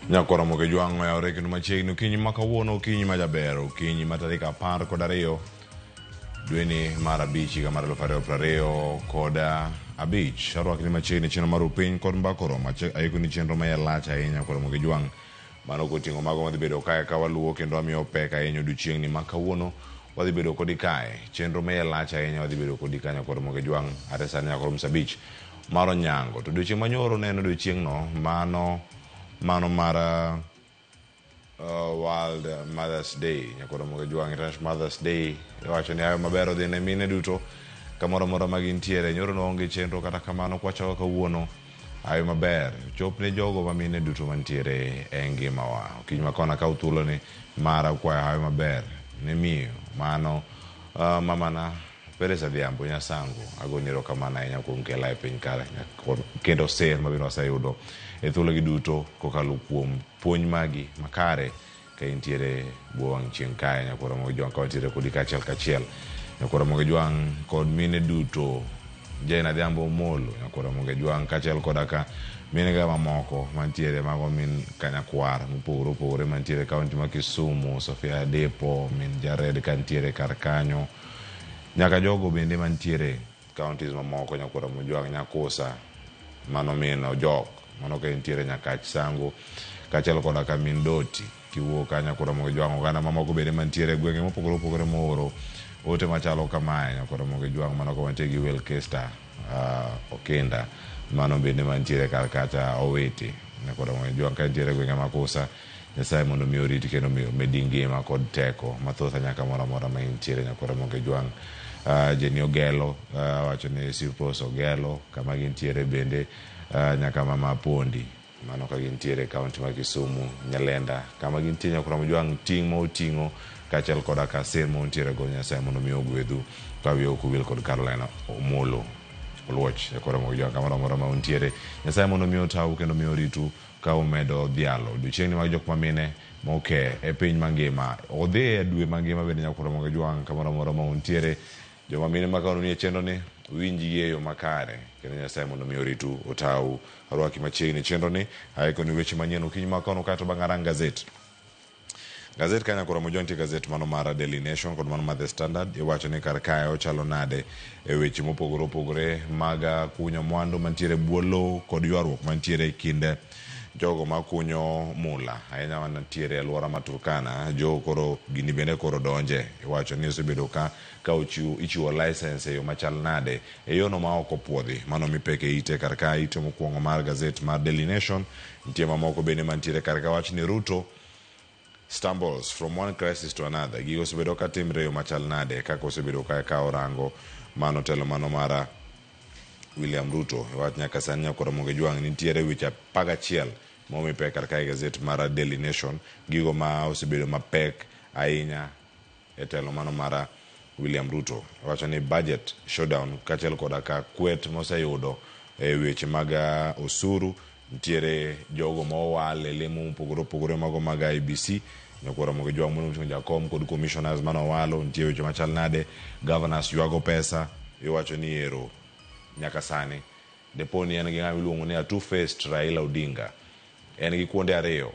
Nyakoro Mokejwang' oyawore kendo machiegni okinyi ma kawuono, okinyi ma jaber, okinyi ma tarik 12 dweni mar abich higa mar 2025. Arwakni machiegni chenro mar upiny kod mbaka oromo. Aiko ni chenro ma iye lach ahinya koro Mokejwang' mano koting'o mago madhi bedo kae ka waluwo kendo amiyo pek ahinya odiochieng'ni ma kawuono wadhi bedo kodi kae. Chenro ma iye lach ahinya wadhi bedo kodi ka Nyakoro Mokejwang' are sani nyaka rom saa abich mar onyango. To odiochieng' manyoro ne en odiochieng'no mano mano mar World Mother's Day. Nyakoro Mokejwang' International Mother's Day iwacho ni hayo maber odhi ne mine duto kamoro amora ma gintiere. Nyoro ne waonge chenro kata kamano kwachako kawuono hayo maber chop ne jogo ma mine duto mantiere e ngimawa. Okinyi ma kona akaw thuoloni mar kwayo hayo maber ne miyo mano mamana Peres Adhiambo Nyasango, agoni erokamano ahinya kuom kela e piny ka kendo sir mabende waseyudo e thuologi duto kokalo kuom puonj magi makare ka intiere bwo wang' chieng' kae Nyakwar Ramogi Jwang' ka wantiere kodi kaachiel kachiel. Nyakwar Ramogi Jwang' kod mine duto Jane Adhiambo Omolo, Nyakwar Ramogi Jwang' kaachiel koda ka mine ga mamoko mantiere mago min kanyakwar mopogore opogore mantiere kaunti ma Kisumu, Sofia Adepo, min Jared kantiere kar kanyo. Nyaka jogo bende mantiere counties mamoko Nyakwar Ramogi Jwang' Nyakusa, mano min Ojok, mano ka entiere Nyakach Sango, kaachiel koda ka min Doti kiwuok ka Nyakwar Ramogi Jwang' oganda mamoko bende mantiere e gwenge mopogore opogore mooro ote machalo kamae Nyakwar Ramogi Jwang' mano ka wantie gi Wilkista Okinda mano bende mantiere kar kacha Owiti Nyakwar Ramogi Jwang' ka entiere e gwenge ma Kusa Nyasaye mondo mi oriti kendo omedi ngima kod teko mathoth ahinya kamoro amora ma intiere Nyakwar Ramogi Jwang'. Jenny Ogelo wacho ni Sipros Ogelo kama gintiere bende nyaka mama Apondi mano ka gintiere e kaunti ma Kisumu, Nyalenda kama gintie Nyakwar Ramogi Jwang' ting' ma oting'o kaachiel koda ka sir ma untiere go Nyasaye mondo mi ogwedhu ka wiya ok owil kod Caroline Omolo Oluoch Nyakwar Ramogi Jwang' kamoro amora ma untiere Nyasaye mondo mi otau kendo mi oritu ka umedo dhialo odiochiengni mag jok mamine moke e piny mangima. Odhi e dwe mangima bende Nyakwar Ramogi Jwang' kamoro amora ma untiere. Joma mine ma kawuono nie chenro ni, uwinjgi e yo makare kendo Nyasaye mondo mi oritu otau. Arwaki machiegni e chenro ni, aikoni weche manyien okinyi ma kawuono kaeto bang' arang gazet. Gazet ka Nyakwar Ramogi nitie gazet mano mar Daily Nation kod mano mar The Standard. Iwacho ni kar kae ochalo nade e weche mopogore opogore mag kunyo mwandu mantiere bwo lowo kod ywaruok mantiere e kind jogo makunyo mula ahinya mantiere e alwora ma Turkana. Jo koro gini bende koro donje. Iwacho ni osebedo ka ka ochiw ichiwo license e yo machal nade e yono ma ok opuodhi. Mano mipeke ite kar kae ite mokwongo mar gazet mar Daily Nation. Nitie mamoko bende mantiere kar ka wach ni Ruto stumbles from one crisis to another. Gigo osebedo ka timre e yo machal nade kaka osebedo ka ka orango mano telo mano mara William Ruto. E wach nyaka sani Nyakwar Ramogi Jwang' nitiere weche 11 momi pek kar kae gazet mar Daily Nation. Gigo ma osebedo mapek ahinya e telo mano mar William Ruto. Owacho ni budget showdown kaachiel koda ka kwet moseyudo e weche mag osuru nitiere jogo ma owal e lemo mopogore opogore mago mag IEBC Nyakwar Ramogi Jwang' mondo oting'o jakom kod commissioners mane owalo nitie weche machal nade governors ywago pesa iwacho ni ero nyaka sani depo ni en gi ng'ama iluongo ni a two faced Raila Odinga en gi kuonde ariyo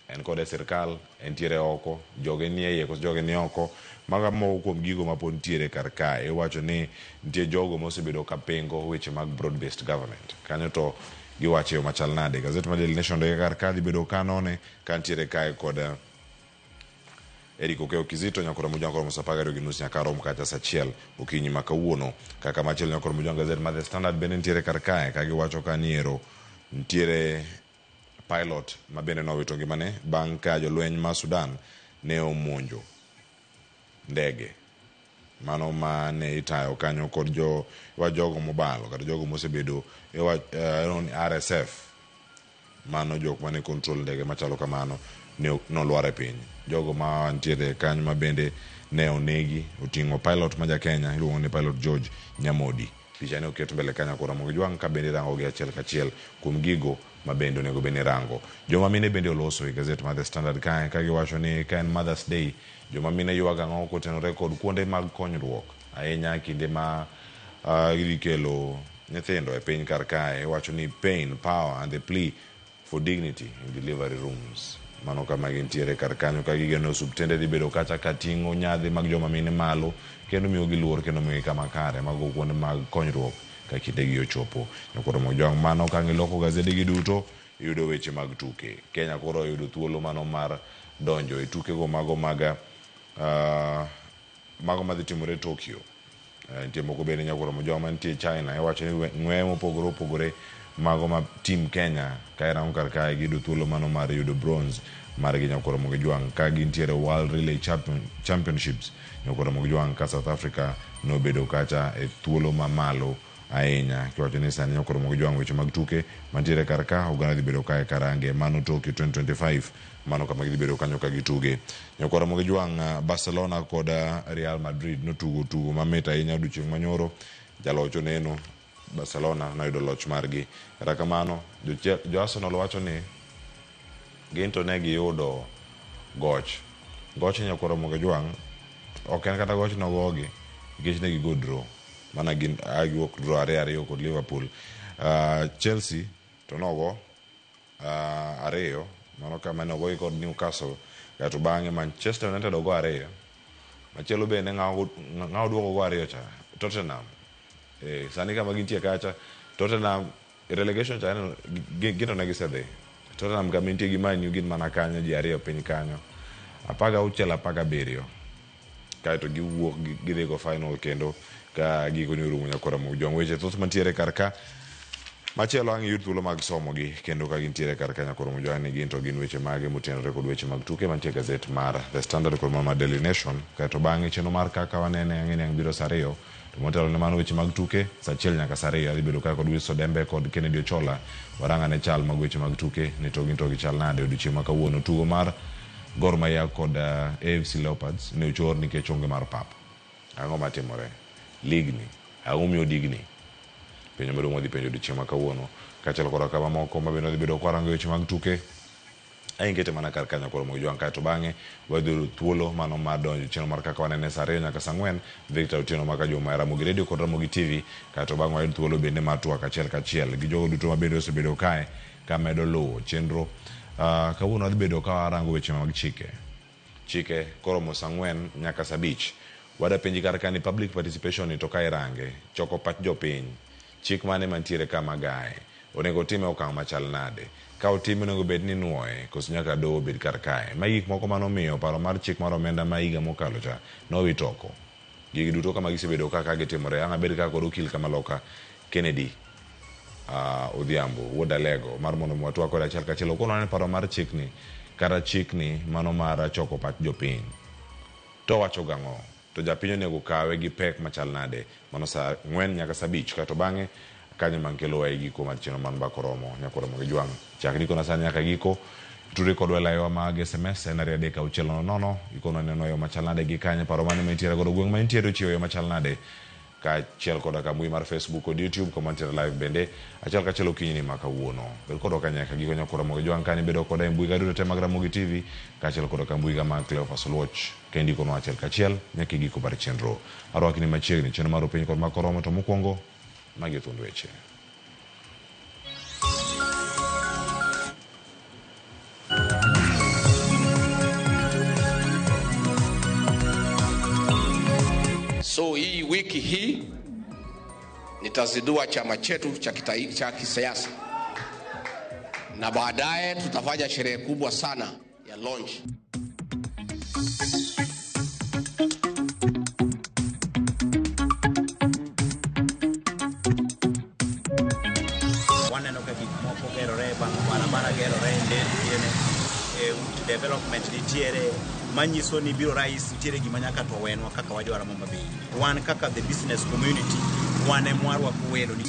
En kod e sirkal, entiere oko, joge nie iye koso joge ni oko. Mago moko kuom gigo ma pod nitiere kar kae. Iwacho ni nitie jogo mosebedo ka pingo weche mag broad based government. Kanyo to giwacho e yo machal nade? Gazet mar Daily Nation ndike kar ka dhi bedo ka none ka nitiere kae kod Eric Okeyo Kizito nyakoro Mujwang' koromo saa 12:30 nyaka rom kacha saa achiel okinyi ma kawuono. Kaka machielo nyakoro Mujwang' gazet mar The Standard bende nitiere kar kae ka giwacho ka ni ero nitiere Pilot ma bende nowito ngimane bang' ka jolweny ma Sudan ne omonjo ndege mano ma ne itayo kanyo kod jo wach jogo mobalo kata jogo mosebedo e wach ni RSF mano jok mane control ndege machalo kamano ne nolwar e piny. Jogo ma ntiere kanyo ma bende ne onegi oting'o pilot ma ja Kenya iluongo ni Pilot George Nyamodi. Picha ne oket mbele kanyo koro Ramogi Jwang' ka bende irango gi achiel kachiel kuom gigo ma bende onego bed ni irango. Joma mine bende oloso e gazet mar The Standard kae ka giwacho ni ka en Mother's Day, joma mine ywak ang'o kotenore kod kuonde mag konyruok ahinya kinde ma gidhi kelo nyithindo e piny kar kae. Iwacho ni pain, power and the plea for dignity in delivery rooms. Mano kama gintiere kar kanyo ka gigeno osuptende dhi bedo kacha ka ting'o nyadhi mag joma mine malo kendo miyogi luor kendo miyogi kama kare mago kuonde mag konyruok ka kindegi ochopo. Nyakoro Mojwang' mano ka ng'iloko gazedegi duto iyudo weche mag tuke. Kenya koro oyudo thuolo mano mar donjo e tukego mago mag mago madhi timore Tokyo. Nitie moko bende Nyakwar Mojwang' mantie China iwacho ni ng'weye mopogore opogore mago ma team Kenya ka irango kar kae giyudo thuolo mano mar yudo bronze margi Nyakwar Mojwang' ka gintiere World Relay Championships Nyakwar Mojwang' ka South Africa nobedo kacha e thuolo mamalo ahinya kiwacho ni sani Nyakwar Mojwang' weche mag tuke mantiere kar ka oganda dhi bedo kae karange mano Tokyo 2025 mano kama gidhi bedo kanyo ka gituge. Nyakwar Mojwang' Barcelona kod Real Madrid notugo tugo mamit ahinya odiochieng' manyoro jaloch oneno Barcelona noyudo loch margi. Kata kamano jo Arsenal wacho ni gin to ne giyudo goch. Goch Nyakwar Mojwang' ok en kata goch nogogi nikech ne gigo draw. Mana gin giwuok draw 2-2 kod Liverpool. Chelsea to nogo 2 mano kama ne ogogi kod Newcastle kaeto bang'e Manchester United ogo 2 machielo bende ng'awo duoko go 2 cha Tottenham. Sani kama gintie kacha Tottenham relegation cha gin to ne gisedhi. Tottenham kama nitie gi Man U gin mana kanyo ji 2 piny kanyo 16 17 kaeto giwuok gidhi go final kendo ka gikone orumo Nyakwar Mojwang' weche thoth mantiere kar ka machielo ang' iyud thuolo mag somogi kendo ka gintiere kar ka Nyakwar Mojwang' ni gin to gin weche mage motenore kod weche mag tuke mantie e gazet mar The Standard kod mar Daily Nation kaeto bang'e chenro mar kaka wanene ang'e ni ang' biro saa 2 to motelo ne mano weche mag tuke saa 1 nyaka saa 2 adhi bedo ka kod Wilson Dembe kod Kennedy Ochola warang'ane chal mag weche mag tuke ni to gin to gichal nade odiochieng' ma kawuono. Tugo mar Gor Mahia kod AFC Leopards ne ochor nikech onge mar pap. Ang'o matimore? Ligni. Ang'o miyo digni? Penjo maduong' wadhi penjo odiochieng' ma kawuono. Kaachiel koda ka mamoko ma bende wadhi bedo kwarango weche mag tuke. Aingete mana kar kanyo koro Mojwang' kaeto bang'e wadhi yudo thuolo mano mar donjo chenro mar kaka wanene saa 2 nyaka saa 4 Victor Otieno maka Juma e Ramogi Radio kod Ramogi TV kaeto bang'e wayud thuolo bende mar twak achiel kachiel gi jogo duto ma bende osebedo kae kamedo luwo chenro. Kawuono wadhi bedo ka warango weche mag chike. Chike koromo saa 4 nyaka saa 5. Wada penji kar ka ni public participation ni to ka irange choko pach jopiny chik mane mantiere ka magae onego time okang' machal nade ka otime onego bed ni nuoye koso nyaka doho bed kar kae. Magi gik moko manomiyo paro mar chik mar omenda ma higa mokalo cha nowit oko. Gigi duto kama gisebedo kaka gitimore ang' abed kaka kod okil kama loka Kennedy Odhiambo wuod Alego mar mondo mi watwak kode achiel kachiel okonwa ni paro mar chikni kata chikni mano mar choko pach jopiny to wacho gang'o to japiny onego kawe gi pek machal nade mano saa 4 nyaka saa 5 kaeto bang'e kanyo mankelowa e giko mar chenro mar Mbaka Oromo Nyakwar Ramogi Jwang' chak ndikona sani nyaka giko tudri kodwa e laiwa mag SMS en 2 3 6 0 0 ikonwa neno yo machal nade gi kanye paro mane ma intiere godo gweng' ma intiere ochiwo yo machal nade kaachiel koda ka mbui mar Facebook kod YouTube kama wantiere live bende achiel kachiel okinyi ni ma kawuono. Bed kodwa ka nyaka giko Nyakwar Ramogi Jwang' kani bedo koda e mbui ga duto te mag Ramogi TV kaachiel koda ka mbui ga mag Cleophas Oluoch ka indikonwa achiel kachiel nyaka e giko mar chenro. Arwaki ni machiegni chenro mar Opiny kod Mbaka Oromo to mokwongo magi e thuond weche. So hii wiki hii nitazindua chama chetu cha kisiasa na baadaye tutafanya sherehe kubwa sana ya launch. Waneno ka gik moko gerore, barabara gerore, nderni, development nitiere, manyiso ni biro rais nitiere gima nyaka to wenwa kaka wajwara Homa Bay. Wan kaka the business community, wan ema warwako welo ni.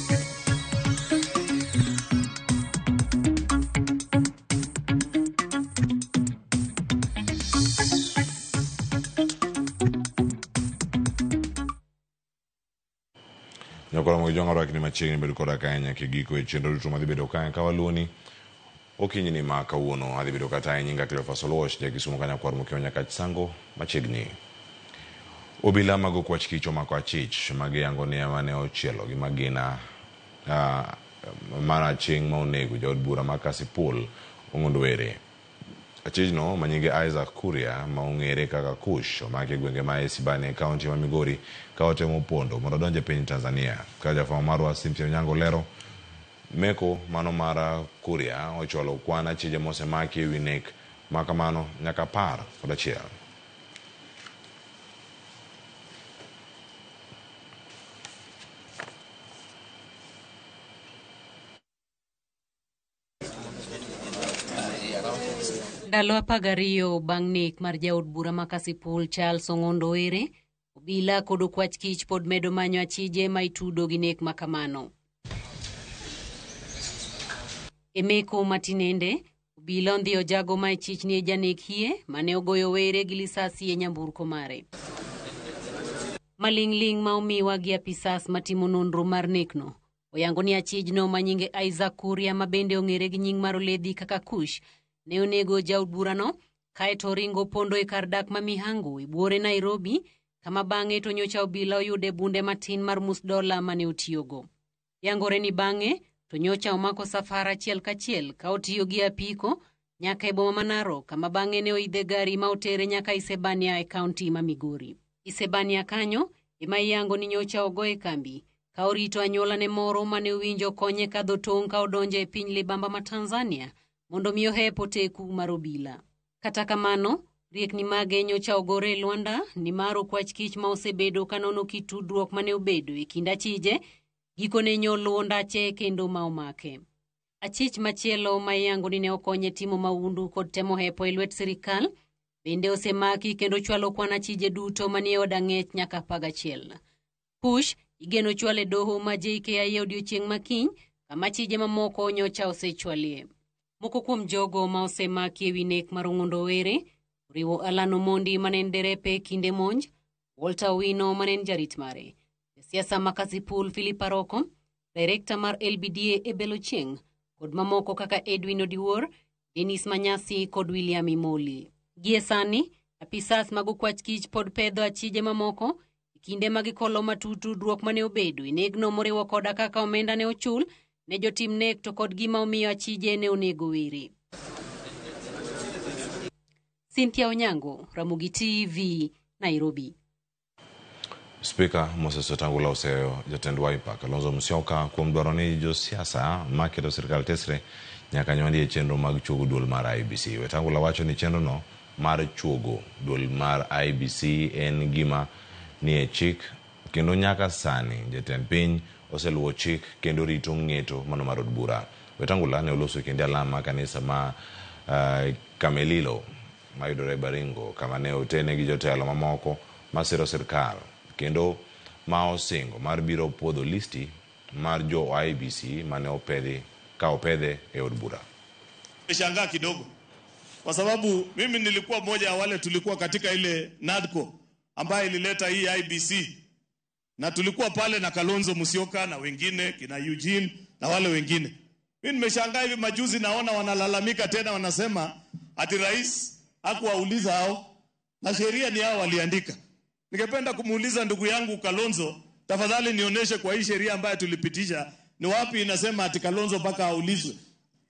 Nyakwar Ramogi Jwang' arwaki ni machiegni bedo koda kae nyaka e giko e chenro duto madhi bedo kae ka waluoni okinyi ni ma kawuono adhi bedo kata e nyinga Cleophas Oluoch ja Kisumu ka Nyakwar Mokeo Nyakach Sango machiegni. Obila mag okwach kich omako achich magiyango ni ema ne ochielo gi magina mar aching' ma onego jaod bura ma Kasipul Ong'ondo Were. Achijno manyinge Isaac Kuria ma ong'ere kaka Kush omaki e gwenge ma Isebania e kaunti ma Migori ka otemo pondo mondo odonj e piny Tanzania. Ka jafwambo marwa Cynthia Onyango lero, meko mano mar Kuria ochwalo kwan achije mosemaki e wi nek ma kamano nyaka 11. Ndalo 12 bang' nek mar jaod bura ma Kasipul Charles Ong'ondo Were, obila kod okwach kich pod medo manyo achije ma itudo gi nek ma kamano. E meko matinende, obila ondhiyo jago ma ichich ni e janek hie mane ogoyo Were gi lisasi e nyamburko mare. Maling'ling' ma omiwa gi apisas matimo nonro mar nekno, oyango ni achijno ma nyinge Isaac Kuria ma bende ong'ere gi nying mar oledhi kaka Kush, ne onego jaod burano kaeto oringo pondo e kar dak ma Mihango e buore Nairobi, kama bang'e to nyocha obila oyude bunde matin mar mus dola mane otiyogo. Yangore ni bang'e to nyocha omako safar achiel kachiel ka otiyo gi apiko nyaka e boma ma Narok, kama bang'e ne oidhe gari ma otere nyaka Isebania e kaunti ma Migori. Isebania kanyo ema iyango ni nyocha ogo e kambi ka orito anyuolane moro mane owinjo konye kadho tong' ka odonjo e piny libamba ma Tanzania mondo mi ohep oteku mar obila. Kata kamano, riekni mage nyocha ogore e lwanda nimar okwach kich ma osebedo ka nono kit tudruok mane obedo e kind achije, gikone nyoluwo ndache kendo ma omake. Achich machielo ma iyango ni ne okonye timo mahundu kod temo hepo e lwet sirikal bende osemaki kendo chwalo kwan achije duto manie od ang'ech nyaka 11. Kush igeno chwal e doho ma JKIA odiochieng' makiny kama achije mamoko nyocha osechwalie. Moko kuom jogo ma osemaki e wi nek mar Ong'ondo Were oriwo Alan Omondi mane en derepe kinde monj, Walter Owino mane en jarit mare, jasiasa ma Kasipul Philip Aroko, direkta mar LBDA Abel Ochieng', kod mamoko kaka Edwin Odiwuor, Dennis Manyasi kod William Imoli. Gie sani, apisas mag okwach kich pod pedho achije mamoko e kinde ma gikolo matut tudruok mane obedo e negno moriwo koda kaka omenda ne ochul ne jotim nek to kod gima omiyo achije ne onego Were. Cynthia Onyango, Ramogi TV, Nairobi. Spika Moses Wetangula oseyo jatend Wiper Kalonzo Musyoka kuom dwaro ni josiasa maketo sirkal tesre nyaka nyondi e chenro mag chuogo duol mar IEBC. Wetangula wacho ni chenrono mar chuogo duol mar IEBC en gima nie chik kendo nyaka sani jatend piny oseluwo chik kendo rito ng'eto mano mar od bura. Wetangula ne oloso e kinde alam mar kanisa ma Kamelilo mayudore Baringo kama ne otene gi jotelo mamoko masiro sirkal kendo ma osingo mar biro puodho listi mar jo IEBC mane opedhi ka opedhe e od bura. Nimeshangaa kidogo kwa sababu mimi nilikuwa mmoja wa wale tulikuwa katika ile NADCO ambayo ilileta hii IEBC, na tulikuwa pale na Kalonzo Musyoka na wengine kina Eugene na wale wengine. Mimi nimeshangaa hivi majuzi naona wanalalamika tena, wanasema ati rais hakuwauliza hao na sheria ni hao waliandika. Ningependa kumuuliza ndugu yangu Kalonzo, tafadhali nionyeshe kwa hii sheria ambayo tulipitisha ni wapi inasema ati Kalonzo mpaka aulizwe.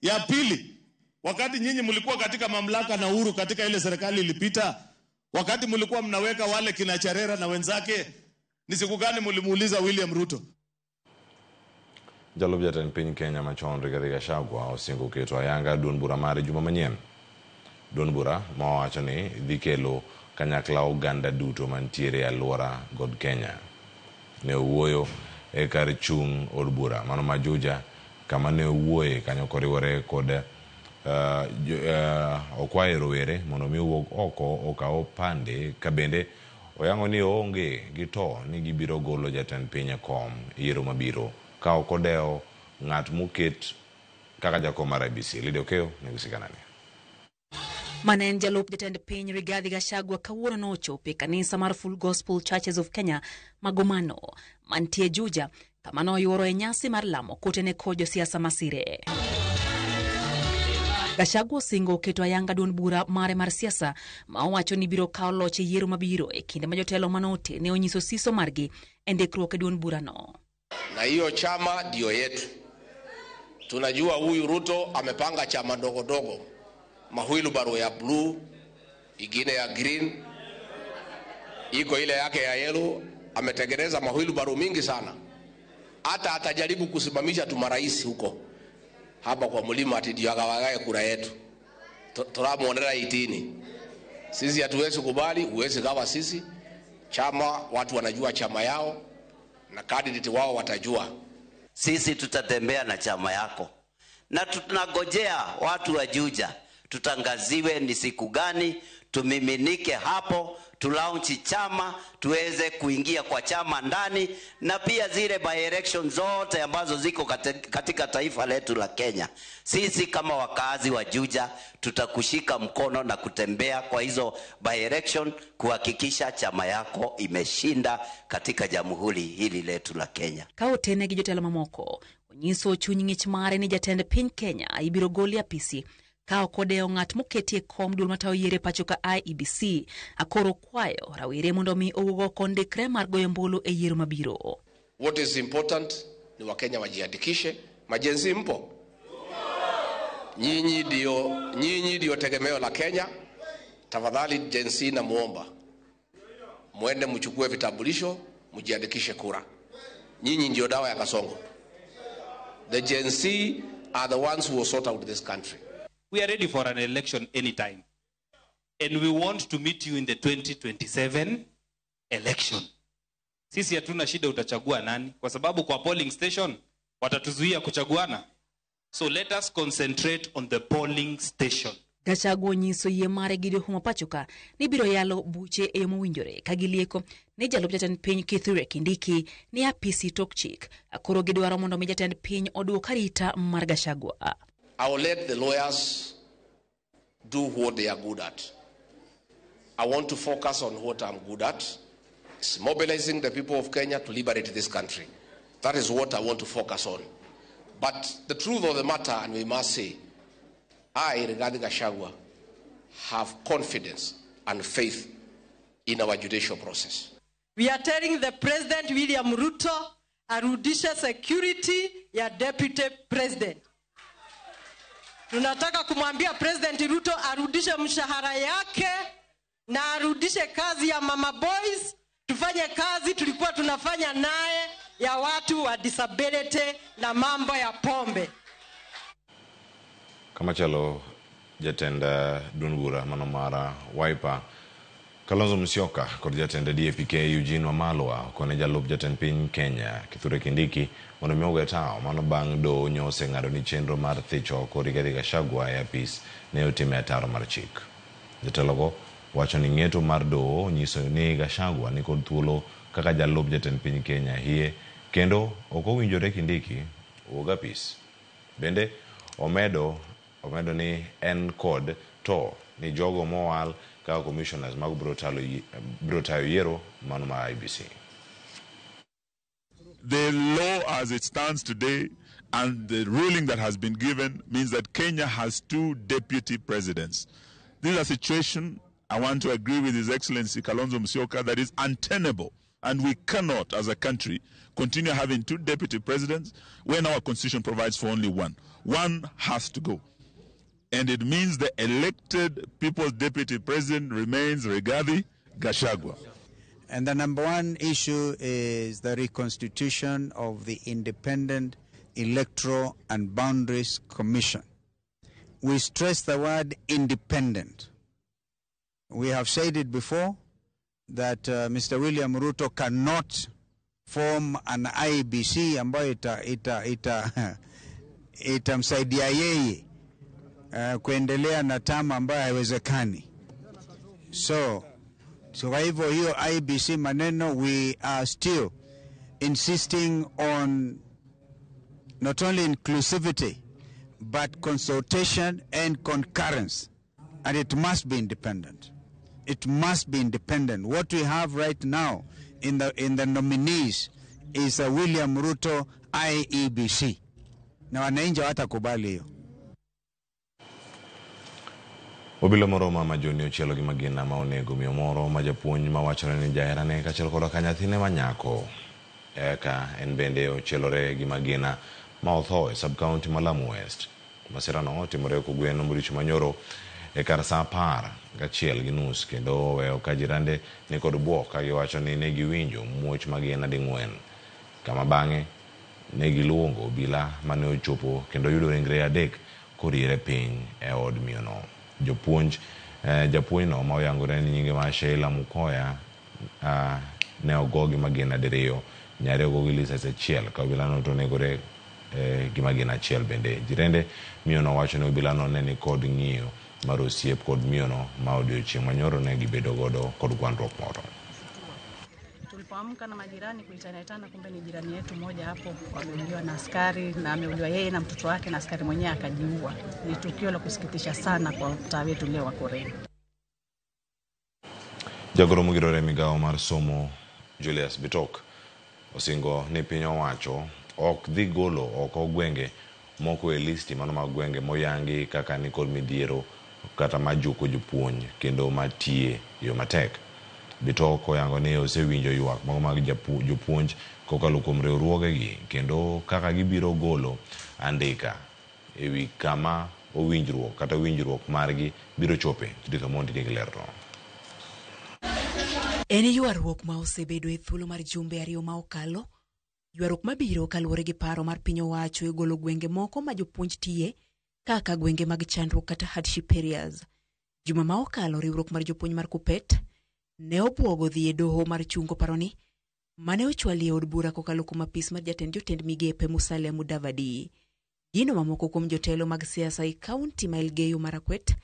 Ya pili, wakati nyinyi mlikuwa katika mamlaka na uhuru katika ile serikali ilipita, wakati mlikuwa mnaweka wale kina Cherera na wenzake, ni siku gani mlimuuliza William Ruto? Jalup jatend piny Kenya machon Rigathi Gachagua osingo keto ayanga duond bura mare juma manyien. Duond bura ma owacho ni dhi kelo kanyakla oganda duto mantiere e alwora God Kenya. Ne owuoyo e kar chung' od bura mano ma Juja kama ne owuoye kanyo koriwore kod okwayo rowere mondo mi owuog oko okaw opande ka bende oyango ni oonge gi to ni gibiro golo jatend piny e kom e yiero mabiro ka ok odewo ng'at moket kaka jakom mar IEBC. Lydia Okeyo nigi siganane. Mane en jalup jatend piny Rigathi Gachagua kawuono nochopo e kanisa mar Full Gospel Churches of Kenya Magomano mantie Juja kama noyuoro e nyasi mar lamo kotene kod josiasa masire. Gachagua osingo keto ayanga duond bura mare mar siasa ma owacho ni biro kawo loch e yiero mabiro e kinde ma jotelo manote ne onyiso siso margi e ndikruok e duond burano. Na hiyo chama ndio yetu, Tunajua huyu Ruto amepanga chama ndogo ndogo, mawheelbarrow ya blue, ingine ya green, iko ile yake ya yellow. Ametengeneza mawheelbarrow mingi sana, hata atajaribu kusimamisha tu marais huko hapa kwa mlima ati ndio agawagae kura yetu. Turamuonera itini. Sisi hatuwezi kubali, huwezi gawa sisi. Chama, watu wanajua chama yao na candidate wao watajua. Sisi tutatembea na chama yako na tunagojea watu wa Juja tutangaziwe ni siku gani, tumiminike hapo, tulaunchi chama, tuweze kuingia kwa chama ndani, na pia zile by election zote ambazo ziko katika taifa letu la Kenya. Sisi kama wakazi wa Juja tutakushika mkono na kutembea kwa hizo by election kuhakikisha chama yako imeshinda katika jamhuri hili letu la Kenya. Ka otene gi jotelo mamoko, onyiso chuny ng'ich mare ni jatend piny Kenya ibiro gol e apisi ka ok odewo ng'at moketi e kom duol matayo yiero e pacho ka IEBC. Akoro kwayo rawere mondo mi owuog oko ndikre mar goyo ombulu e yiero mabiro. What is important ni Wakenya wajiandikishe. Ma-Gen Z mpo? Nyinyi ndio tegemeo la Kenya. Tafadhali Gen Z namuomba muende mchukue vitambulisho, mjiandikishe kura. Nyinyi ndio dawa ya Kasongo. The Gen Z are the ones who will sort out this country. We are ready for an election anytime. And we want to meet you in the 2027 election. Sisi hatuna shida utachagua nani, kwa sababu kwa polling station watatuzuia kuchaguana. So let us concentrate on the polling station. Gachagua onyiso yie mare gi doho ma pacho ka ni biro yalo buche e yo mowinjore ka gilieko ni jalup jatend piny Kithure Kindiki ni apisi tok chik. Koro gidwaro mondo mi jatend piny oduok arita mar Gachagua. I will let the lawyers do what they are good at. I want to focus on what I'm good at. It's mobilizing the people of Kenya to liberate this country. That is what I want to focus on. But the truth of the matter, and we must say, I, Rigathi Gachagua, have confidence and faith in our judicial process. We are telling the President William Ruto arudishe security ya deputy president. Tunataka kumwambia President Ruto arudishe mshahara yake na arudishe kazi ya mama boys, tufanye kazi tulikuwa tunafanya naye ya watu wa disability na mambo ya pombe. Kamachielo jatend duond bura mano mar Wiper Kalonzo Musyoka kod jatend DAP-K Eugene Wamalwa okone jalup jatend piny Kenya Kithure Kindiki mondo mi ogo tawo mano bang' doho nyo oseng'ado ni chenro mar thicho oko Rigathi Gachagua e apis ne otim e ataro mar chik. Jotelogo wacho ni ng'eto mar doho nyiso ni Gachagua nikod thuolo kaka jalup jatend piny Kenya hie kendo ok owinjore Kindiki owuog apis. Bende omedo ni en kod to ni jogo mowal kaka commissioners mag biro tayo yiero mano mar IEBC. The law as it stands today and the ruling that has been given means that Kenya has two deputy presidents. This is a situation, I want to agree with His Excellency Kalonzo Musyoka, that is untenable. And we cannot, as a country, continue having two deputy presidents when our constitution provides for only one. One has to go. And it means the elected people's deputy president remains Rigathi Gachagua. And the number one issue is the reconstitution of the Independent Electoral and Boundaries Commission. We stress the word independent. We have said it before that Mr. William Ruto cannot form an IEBC ambayo itamsaidia yeye kuendelea na term ambayo haiwezekani. So kwa hivyo hiyo IEBC maneno, we are still insisting on not only inclusivity but consultation and concurrence, and it must be independent. It must be independent. What we have right now in the nominees is a William Ruto IEBC, na wananchi hawatakubali hiyo. Obila moro ma Majoni ochielo gi magina ma onego miyo moro ma japuonj ma wachore ni jaherane kaachiel koda ka nyathine ma nyako. Eka en bende ochielore gi magina ma otho e sub-county ma Lamu West. Masirano otimore kogwen modiochieng' manyoro e kar saa 11:30 kendo oweyo ka jirande ni kod buok ka giwacho ni ne giwinjo muoch magina ding'wen kama bang'e ne giluongo obila mane ochopo kendo yudo ringre adek koriere piny e od miyono. Japuonjno ma oyangore ni nyinge mar Sheila Mukoya ne ogo gi magina diriyo, nyare ogo gi lisasi achiel ka obilano to onegore gi magina achiel bende. Jirende miyono wacho ni obilano ne ni kod ng'iyo mar osiep kod miyono ma odiochieng' manyoro ne gibedo godo kod gwandruok moro. Tulipoamka na majirani kuitana, kumbe ni jirani yetu mmoja hapo ameuliwa na askari, na ameuliwa yeye na mtoto wake, na askari mwenyewe akajiua. Ni tukio la kusikitisha sana kwa mtaa wetu leo wa Koreni. Jagoro mogirore migawo mar somo Julius Bitok osingo ni piny owacho ok dhi golo oko gwenge moko e listi mano mag gwenge moyangi kaka ni kod midhiero kata majuko jopuonj kendo matie yo matek. Bitok oyango ni osewinjo ywak mago mag jopuonj kokalo kuom riwruogegi kendo kaka gibiro golo andika ewi kama owinjruok kata winjruok margi biro chope. Judith Omondi nigi lerno. En ywaruok ma osebedo e thuolo mar jumbe ariyo ma okalo, ywaruok mabiro kaluwore gi paro mar piny owacho e golo gwenge moko ma jopuonj tiye kaka gwenge mag chandruok kata hardship areas. Juma ma okalo, riwruok mar jopuonj mar Kuppet ne obwogo dhi e doho mar chungo paroni mane ochwali e od bura kokalo kuom apis mar jatend jotend migepe Musalia Mudavadi. Gino mamoko kuom jotelo mag siasa e kaunti ma Elgeyo Marakwet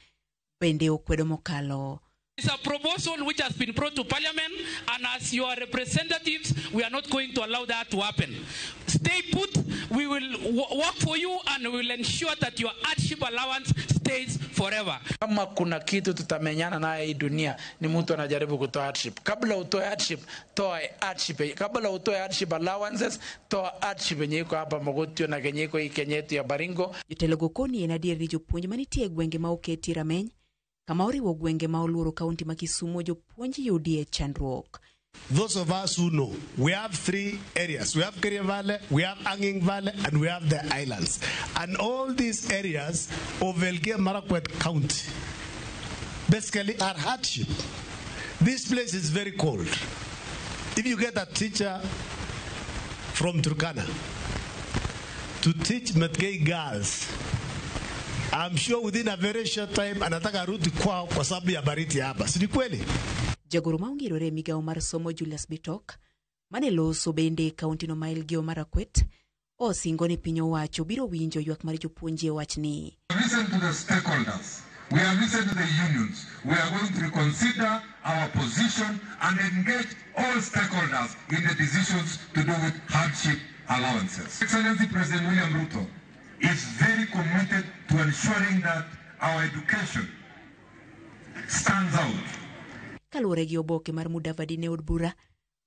bende okwedo mokalo. It's a proposal which has been brought to Parliament, and as your representatives, we are not going to allow that to happen. Stay put, we will work for you and we will ensure that your hardship allowance stays forever. Kama kuna kitu tutamenyana naye hii dunia ni mtu anajaribu kutoa hardship. Kabla utoe hardship, toa hardship. Kabla utoe hardship allowances, toa hardship yenye iko hapa Mogotio na kenye iko hii Kenya yetu ya Baringo. Jotelo go koni en adier ni jopuonj manitie e gwenge ma oketi rameny kama oriwo gwenge ma oluoro kaunti ma Kisumu jopuonj yudie chandruok. Those of us who know, we have three areas. We have Kerio Valley, we have Anging Valley, and we have the islands. And all these areas of Elgeyo Marakwet County basically are hardship. This place is very cold. If you get a teacher from Turkana to teach Metkei girls, I'm sure within a very short time anataka arudi kwao kwa sababu ya baridi hapa. Si ni kweli? Jagoro ma ongirore e migawo mar somo Julius Bitok mane loso bende e kaunti no ma Elgeyo Marakwet osingo ni piny owacho biro winjo ywak mar jopuonj e wachni. Listen to the stakeholders. We have listened to the unions. We are going to reconsider our position and engage all stakeholders in the decisions to do with hardship allowances. Excellency President William Ruto is very committed to ensuring that our education stands out. Kaluwore gi oboke mar Mudavadi ne od bura,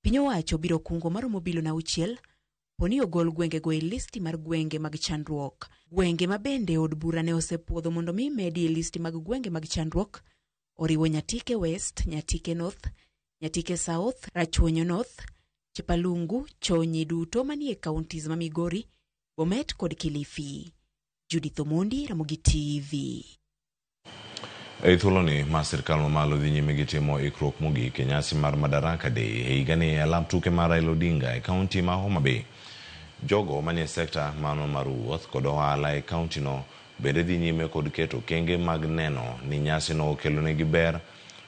piny owacho biro kungo maromo bilion 6 poni ogol gwengego e listi mar gwenge mag chandruok. Gwenge ma bende od bura ne osepuodho mondo mi medi e listi mag gwenge mag chandruok oriwo Nyatike West, Nyatike North, Nyatike South, Rachuonyo North, Chepalungu, Chonyi duto manie counties ma Migori, Bomet kod Kilifi. Judith Omondi, Ramogi TV. E thuoloni ma sirkal mamalo dhi nyime gi timo ikruok mogik e nyasi mar Madaraka Day e higani e alap tuke mar Raila Odinga e kaunti ma Homa Bay. Jogo manie sekta mano mar wuoth kod ohala e kaunti no bende dhi nyime kod keto okenge mag neno ni nyasino okelonegi ber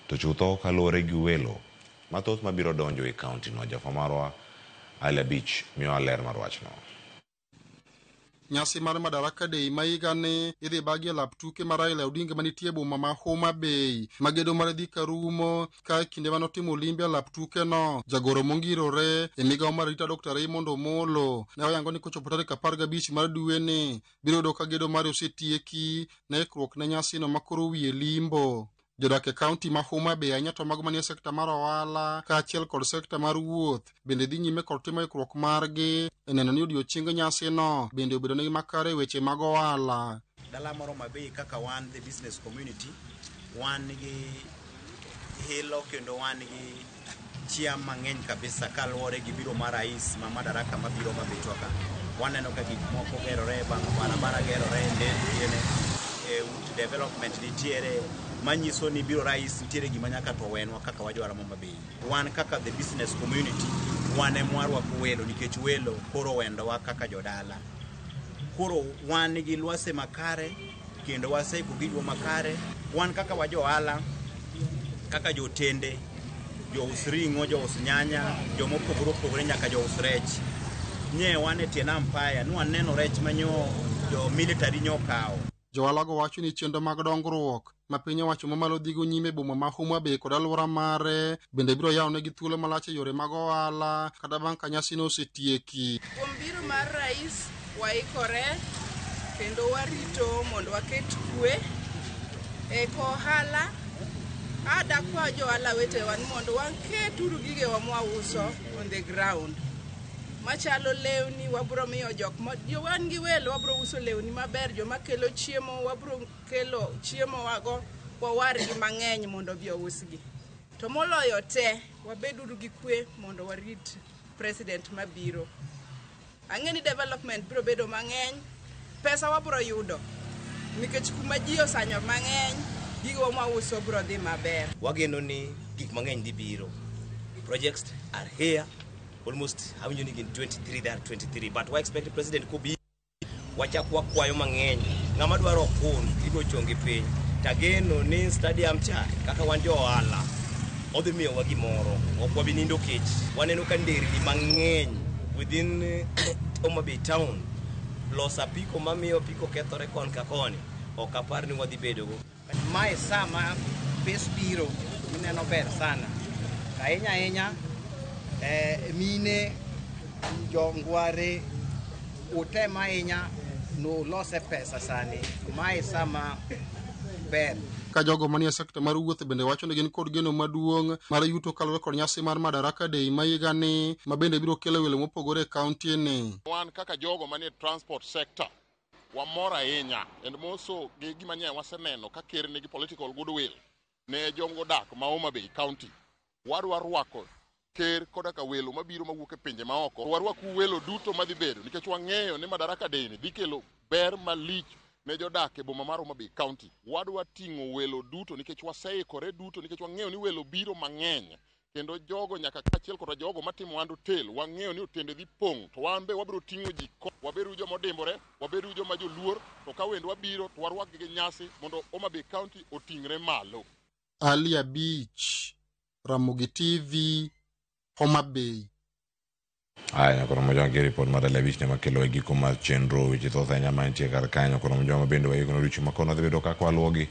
to chutho kaluwore gi welo mathoth mabiro donjo e kaunti no. Jafwambo marwa Ali Abich miyowa ler mar wachno. Nyasi mar Madaraka Day ma higani idhi bagi e lap tuke mar Raila Odinga manitie e boma ma Homa Bay. Magedo mar dhi karumo ka kinde manotimo limbe e lap tuke no, jagoro mongirore e migawo mar arita Dr. Raymond Omolo ne oyango ni kochopo tarik 15 mar dweni biro yudo ka gedo mare osetieki ne ikruok ne nyasino makoro wiye limbo. Jodak e kaunti ma Homa Bay ahinya to mago manie sekta mar ohala kaachiel kod sekta mar wuoth bende dhi nyime kod timo ikruok margi e neno ni odiochieng nyasino bende obedo negi makare e weche mag ohala. Dala moro Homa Bay kaka wan the business community, wan gi hilo kendo wan gi chia mang'eny kabisa kaluwore gi biro mar rais ma Madaraka mabiro mabetwa ka. Waneno ka gik moko gerore, barabara gerore, nderni, development nitiere manyiso ni biro rais nitiere gima nyaka to wenwa kaka wajwara Homa Bay. Wan kaka the business community, wan ema warwako welo nikech welo koro wendowa kaka jodala. Koro wan gi lwase makare kendo waseiko gigwa makare. Wan kaka wa johala, kaka jotende, jous ring'o, jous nyanya, jomopogore opogore nyaka jous rech. Nye wan e tie nam paya, nwaneno rech manyo jo military nyokawo. Johala go wacho ni chenro mag dongruok ma piny owacho mamalo dhigo nyime e boma ma Homa Bay kod alwora mare bende biro yawonegi thuolo malach e yore mag ohala kata bang' ka nyasino osetieki. Kuom biro mar rais waikore kendo warito mondo waket kwe e ohala. Adakwa johala wetewa ni mondo waket uru gigewa mwauso on the ground machalo lewni wabro miyo jok wan gi welo wabro uso lewni maber joma kelo chiemo wabro kelo chiemo wago wawargi mang'eny mondo obi ousgi. To moloyo te wabeduru gi kwe mondo warit president mabiro. Ang'e ni development biro bedo mang'eny, pesa wabro yudo nikech kuma ji osanyo mang'eny gigo mwauso biro dhi maber. Wageno ni gik mang'eny dhi biro. Projects are here. Almost awinjo ni gin 23, there are 23, but we expect president kobi wachak wakwayo mang'eny. Ng'ama dwaro okun igo chongi piny. Tageno ni stadium cha kaka wan jo ohala odhi miyowa gimoro, ok wabi nindo kech. Waneno ka nderni mang'eny within Homa Bay town loso apiko mamiyo apiko kethore kon ka koni ok apar ni wadhi bedogo. Mae sama pes biro mineno ber sana ahinya ahinya mine jongware utem ahinya nulose pesa sani mae sama ber. Ka jogo manie sekta mar wuoth bende wacho ni gin kod geno maduong' mar yuto kaluwore kod nyasi mar Madaraka Day ma higani ma bende biro kelo welo mopogore e kaunti ni. Wan kaka jogo manie transport sector wamor ahinya and moso gi gima nye waseneno ka ker nigi political goodwill ne jogo dak ma Homa Bay County. Wadwa rwako ker koda ka welo mabiro mawuok e pinje maoko. Warwaku welo duto madhi bedo nikech wang'eyo ni Madaraka Day ni dhi kelo ber malich ne jodak e boma mar Homa Bay County. Wadwa ting'o welo duto nikech waseikore duto nikech wang'eyo ni welo biro mang'eny kendo jogo nyaka kaachiel koda jogo matimo ohand otel wang'eyo ni otende dhi pong' to wan be wabiro ting'o ji wabedo joma odimbore, wabedo joma joluor, to ka wendwa biro to warwakgi gi nyasi mondo Homa Bay County oting're malo. Ali Abich, Ramogi TV, Homa Bay. Aya, nyakoro mojwang' gi ripot mar Ali Abich ne makelo e giko mar chenro weche thoth ahinya mantie kar kae. Nyakoro mojwang' mabende waiko ne odiochieng' makono dhi bedo kaka waluwogi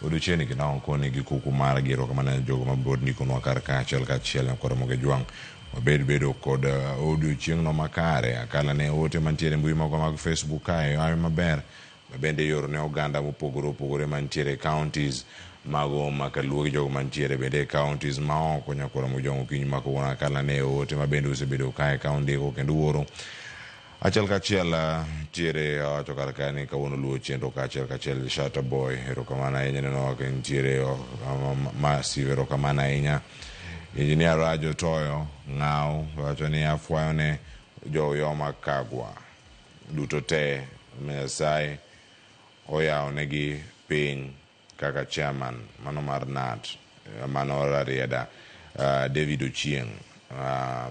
odiochieng'ni kendo ang' koni gi kuku margi. Erokamano ne jogo mabiro ndikonwa kar ka achiel kachiel. Nyakoro Mogejwang' wabed bedo kod odiochieng'no makare. Akala ne ote mantiere e mbui magwa mag Facebook kae ayo maber mabende ioro ne oganda mopogore opogore mantiere e counties mago makaluo gi jogo mantiere bende e counties maoko. Nyakoro Mojwang' okinyi ma kawuono akala ne ote mabende osebedo kae ka undiko kendo uoro achiel kachiel. Ntiere awacho kar kae ni kawuono luwo chenro ka achiel kachiel. Shata Boy, erokamano ahinya. Neno ka ntiere massive, erokamano ahinya. Engineer Rajo Toyo Ng'aw wacho ni afwayo ne jo Uyoma Kagwa duto te Nyasaye oyawo negi piny kaka chairman mano mar NAT mano Rarieda. David Ochieng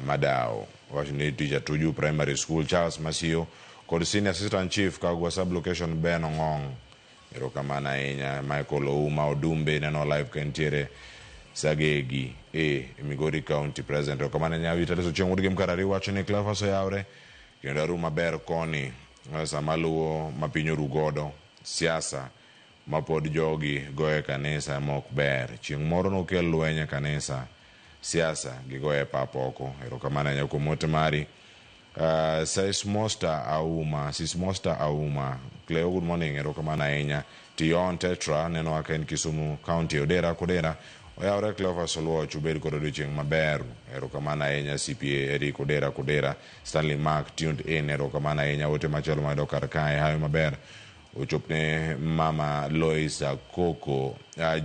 Madao wacho ni teacher Tuju Primary School Charles Masio kod senior assistant chief Kagwa sub location Ben Ong'ong, erokamano ahinya. Michael Ouma Odumbe neno live ka entiere Sagegi e Migori County president, erokamano ahinya. Vitalis Ochieng wuod Gem Karari wacho ni Cleophas oyawre kendo aru maber koni sama luwo ma piny oru godo siasa mapod jogi goyo e kanisa mok ber chieng' moro nokel lweny e kanisa siasa gigoyo e pap oko. Erokamano ahinya kuom ote mari. Sismosta Auma, Sismosta Auma, Cleo, good morning, erokamano ahinya. Tion Tetra neno ka en Kisumu County. Odera Kodera oyawre Cleophas Oluoch ubed kod odiochieng' maber, erokamano ahinya. CPA Eric Odera Kodera, Stanley Mark tuned in, erokamano ahinya. Ote machielo mayudo kar kae hayo maber ochopne mama Lois Akoko,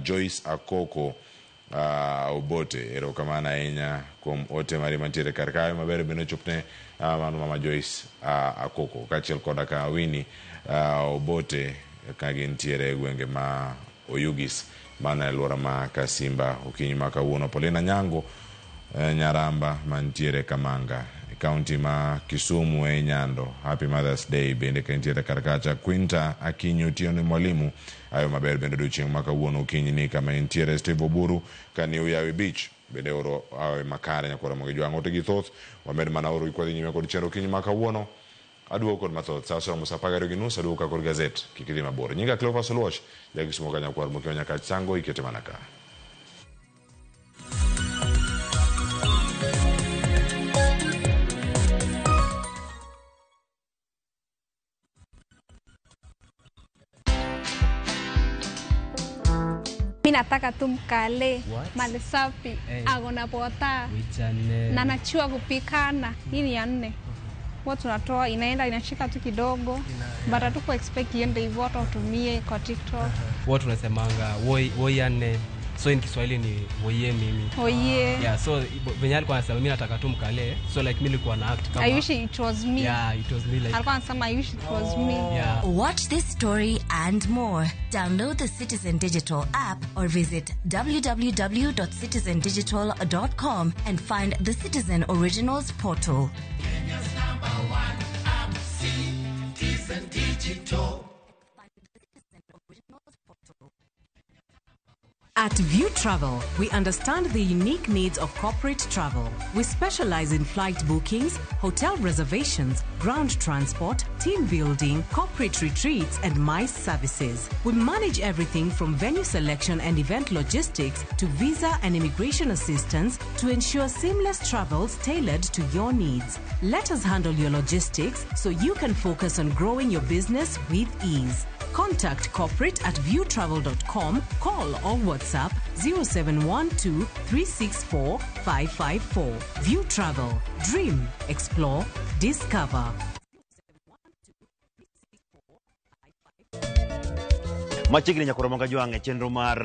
Joyce Akoko Obote. Erokamano ahinya kuom ote mari mantiere kar kae maber bende ochopne mano mama Joyce Akoko kaachiel koda ka Winnie Obote ka gintiere e gwenge ma Oyugis mana e alwora ma Kasimba okinyi ma kawuono. Paulina Nyango Nyaramba mantiere Kamanga e kaunti ma Kisumu e Nyando. Happy Mother's Day bende ka intiere kar kacha. Quinta Akinyi Otieno Mwalimu ayo maber bende odiochieng' ma kawuono okinyi ni kama intiere. Steve Oburu ka ni Uyawi Beach bende oro awe makare nyakwara Ramogi Jwang'. Ote gi thoth wamed mana oro gi kwadhi nyime kod chenro okinyi ma kawuono. Aduogo kod mathoth sa osoromo sa 12:30 aduogo ka kod gazet kik idhi mabor. Nyinga Cleophas Oluoch ja Kisumo ka nyakwar Mokio Nyakach Sango ikete mana ka. Mi nataka tu mkale What? mali safi Hey. ako na pota Wichane. na nachua kupikana. Hii ni ya nne huwa tunatoa inaenda inashika tu kidogo but hatuku expect iende hivyo, hata utumie kwa TikTok. Huwa tunasemanga woi woi ane. So in Kiswahili ni woye mimi. Woye. Yeah, so venye alikuwa anasema mimi nataka tu mkale. So like mimi nilikuwa na act kama I wish it was me. Yeah, it was me like Alikuwa anasema I wish it was me. Yeah. Watch this story and more. Download the Citizen Digital app or visit www.citizendigital.com and find the Citizen Originals portal. Kenya's number one app, Citizen Digital. At View Travel, we understand the unique needs of corporate travel. We specialize in flight bookings, hotel reservations, ground transport, team building, corporate retreats, and MICE services. We manage everything from venue selection and event logistics to visa and immigration assistance to ensure seamless travels tailored to your needs. Let us handle your logistics so you can focus on growing your business with ease. Contact corporate at viewtravel.com, call or WhatsApp 0712 364 554. View Travel. Dream, explore, discover. Machiegni nyaka Ramogi Jwang' e chenro mar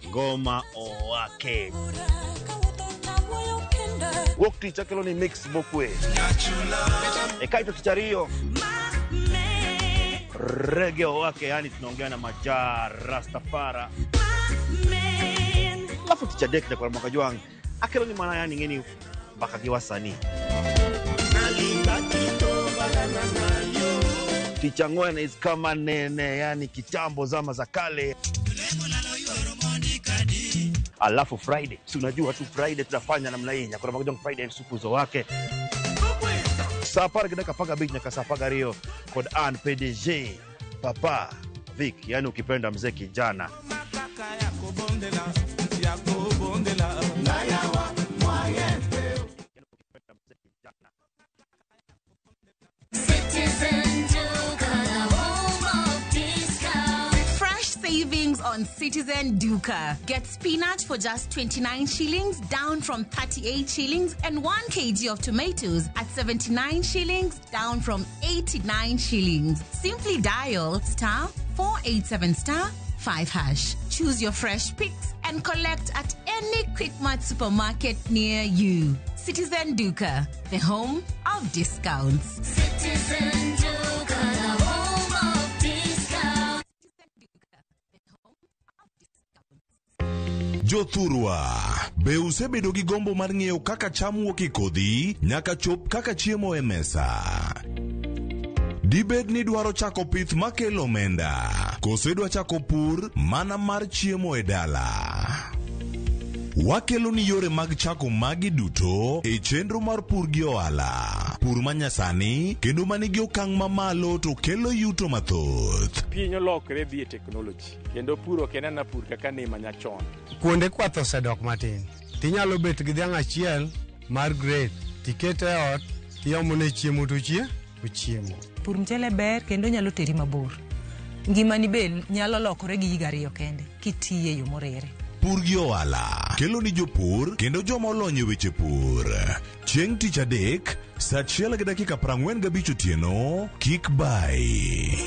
Ngoma Owake. Wuok tich akelo ni mix mokwe. E kaeto tich ariyo rege owake, yani tunaongea na majaa Rastafara. Alafu tich adek nyaka Ramogi Jwang' akelo ni mana yani ng'eni mbaka gi wasanii. Tich ang'wen is kama nene, yani kitambo zama za kale. Alafu Friday, si unajua tu Friday tunafanya namna hii, nyaka Ramogi Jwang' Friday sukuzo wake saa apar gi dakika apar gabich nyaka saa apar gariyo kod an PDG Papa Vic, yani ukipenda mzee kijana. Fresh savings on Citizen Duka. Get spinach for just 29 shillings, down from 38 shillings, and 1 kg of tomatoes at 79 shillings, down from 89 shillings. Simply dial star 487 star 5 hash. Choose your fresh picks and collect at any Quickmart supermarket near you. Citizen Duka, the home of discounts. Citizen Duka, the home of discounts. Jothurwa, be usebedo gi gombo mar ng'eyo kaka cham wuok e kodhi nyaka chop kaka chiemo e mesa? Dibed ni idwaro chako pith makelo omenda, koso idwa chako pur mana mar chiemo e dala? Wakelo ni yore mag chako magi duto e chenro mar pur gi ohala. Pur manyasani kendo manigi okang' mamalo to kelo yuto mathoth. Piny olokre dhi e teknoloji kendo pur ok en ana pur kaka ne manyachon. Kuonde kwath osedok matin. Tinyalo bet gi dhiang' achiel mar grade, tikete e ot, tiomone chiemo to ochiemo. Pur mchele ber kendo nyalo teri mabor. Ngimani be nyalo lokore gi higa ariyo kende kitiye e yo moriere. Pur gi ohala kelo ni jopur kendo joma olony e weche pur. Chieng' tich adek, saa 1:45 otieno, kik bai.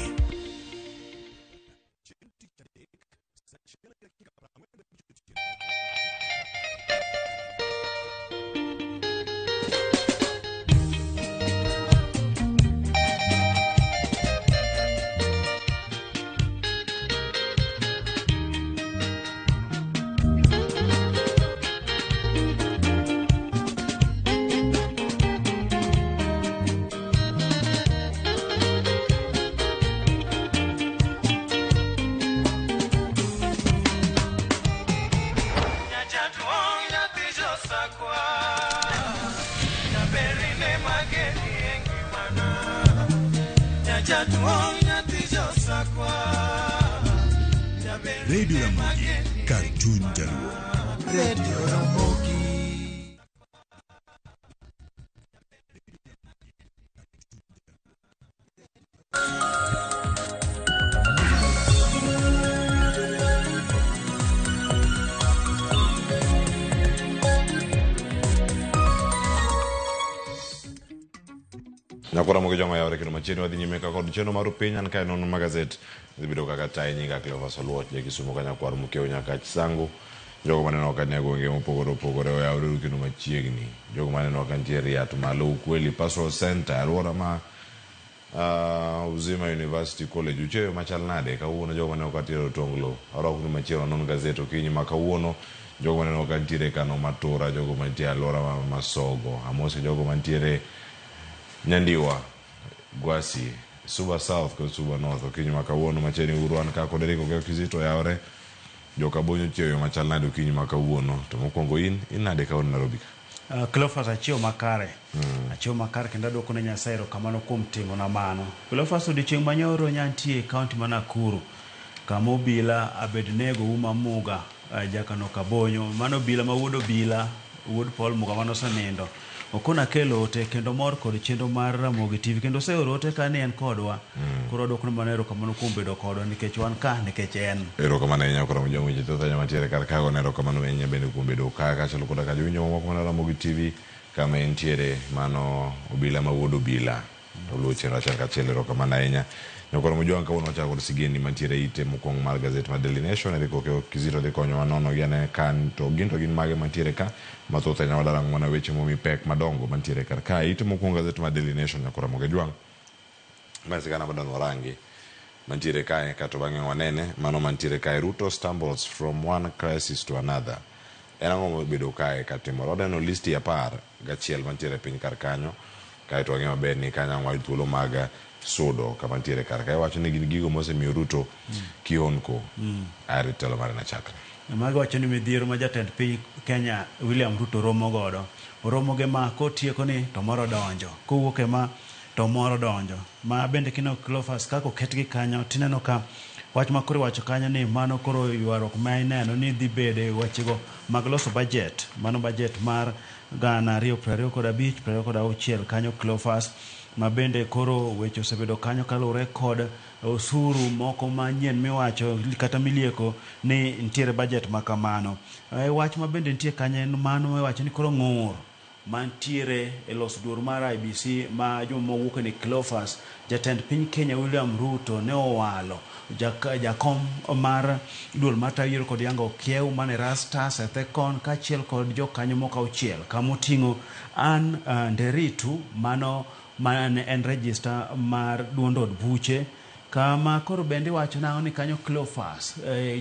Radio Ramogi, kar chuny Jaluo. Radio Ramogi. Nyakora mogi joma yawre kendo machiegni wadhi nyime ka kod chenro mar piny an kae nono magazet dhi bedo kaka tayi nyinga Cleophas Oluoch ja Kisumo ka nyakwar Mukeu Nyakach Sango jogo maneno ka nie gwenge mopogore opogore oyawre uru kendo machiegni jogo maneno ka nitie Riat malo Ukweli Pastoral Center alwora ma Uzima University College ucheyo machal nade kawuono jogo maneno ka tiere otonglo arwakonu machiegni wanon gazet okinyi ma kawuono jogo maneno ka nitiere Kano Matura jogo mantie alwora ma Masogo amosi jogo mantiere Nyandiwa Gwasi Suba South kod Suba North okinyi ma kawuono machiegni uru an ka kod Eric Okeyo Kizito oyawre Jokabonyo ochiewo machal nade okinyi ma kawuono to mokwongo in in nade kawuono Nairobi ka Cleophas achiewo makare. Achiewo makare kendo aduoko ne Nyasaye erokamano kuom timona mano. Cleophas odiochieng' manyoro nyantie e kaunti ma Nakuru kama obila Abednego Uma Muga Jakano Kabonyo mano obila ma wuod obila wuod Paul Muga mane osenindo okona akel ote kendo mor kod chenro mar Ramogi TV kendo oseoro ote ka ni en kodwa. Koro aduoko ne mana erokamano kuom bedo kodwa nikech wan ka nikech en. Erokamano ahinya koro jowinjo thoth ahinya mantiere kar ka gone erokamano ahinya bende kuom bedo ka kaachiel koda ka jowinjo mamoko mana Ramogi TV kama entiere mano obila ma wuod obila oluwo chenro achiel kachiel erokamano ahinya. Nyakoro Mojwang' kawuono wachako kod sigendni mantiere e ite mokwongo mar gazet mar Daily Nation Eric Okeyo Kizito dhi konyowa nono gi ane ka to gin to gin mage mantiere ka mathoth ahinya wadarango mana weche momi pek madongo mantiere kar ka ite mokwongo gazet mar Daily Nation Nyakoro Mojwang' ma sigana madwa warangi mantiere kae kato bang'e wanene mano mantiere kae Ruto stumbles from one crisis to another en ang'o mobedo kae katimore waneno listi 11 mantiere piny kar kanyo kaeto wang'eyo maber ni kanyo ang' wayud thuolo mag sudo kama ntiere kar kae wacho ni gin gigo mosemiyo Ruto kihonko are telo mare nachakre Magi wacho ni midhiero ma jatend piny Kenya William Ruto romo godo. Oromo gi ma kotieko ni to moro donjo. Kowuok e ma to moro donjo. Ma bende kineno Cleophas kaka oketgi kanyo tineno ka wach ma koro iwacho kanyo ni mano koro ywaruok ma ineno ni dhi bede wechego mag loso budget. Mano budget mar 2025 26 kanyo Cleophas ma bende koro weche osebedo kanyo kaluwore kod osuru moko manyien miwacho kata milieko ni nitiere budget ma kamano. Wach ma bende nitie kanyo en mano miwacho ni koro ng'ur mantiere e loso duol mar IEBC ma joma wuok ni Cleophas jatend piny Kenya William Ruto ne owalo jakom mar duol matayo yiero kod yango kiew mane Erastus Ethekon kaachiel kod jokanyo moko auchiel kamoting'o Ann Nderitu mano mane en register mar duond od buche kama koro bende iwacho nang'o ni kanyo Cleophas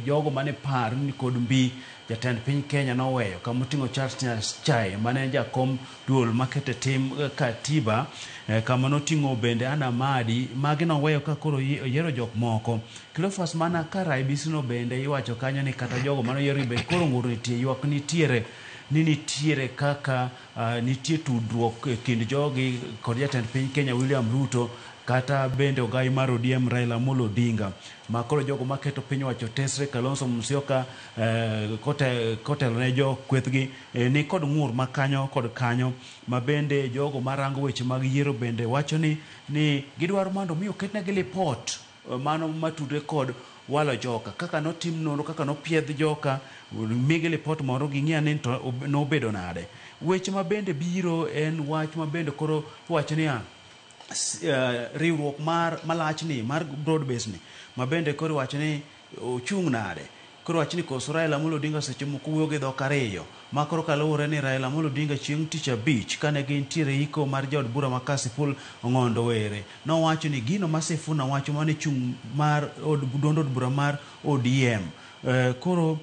jogo mane par ni kod mbi jatend piny Kenya noweyo kama oting'o Charles Nyachae mane en jakom duol makete tim katiba kama noting'o bende Anna Madi magi noweyo ka koro oyiero jok moko Cleophas mana kar IEBC no bende iwacho kanyo ni kata jogo mane oyiero be koro ng'ur nitie ywak nitiere ni nitiere kaka nitie tudruok e kind jogi kod jatend piny Kenya William Ruto kata bende ogai mar ODM Raila Amolo Odinga ma koro jogo maketo piny owacho tesre Kalonzo Musyoka kotelo ne jo kwethgi ni kod ng'ur ma kanyo kod kanyo ma bende jogo marango weche mag yiero bende wacho ni gidwaro mondo mi oketnegi lipot mano matudre kod walo joka kaka notim nonro kaka nopiedh joka migi lipot moro ging'i ni to nobedo nade. Weche ma bende biro en wach ma bende koro iwacho niya riwruok mar malach ni mar broad base ni ma bende koro iwacho ni ochung' nade koro wach ni koso Raila Amolo Odinga seche moko wuoyo gi dhok ariyo ma koro kaluwore ni Raila Amolo Odinga chieng' tich abich kane gintiere iko mar jaod bura ma Kasipul Ong'ondo Were nowacho ni gino ma Sifuna wacho mane chung' mar duond od bura mar ODM koro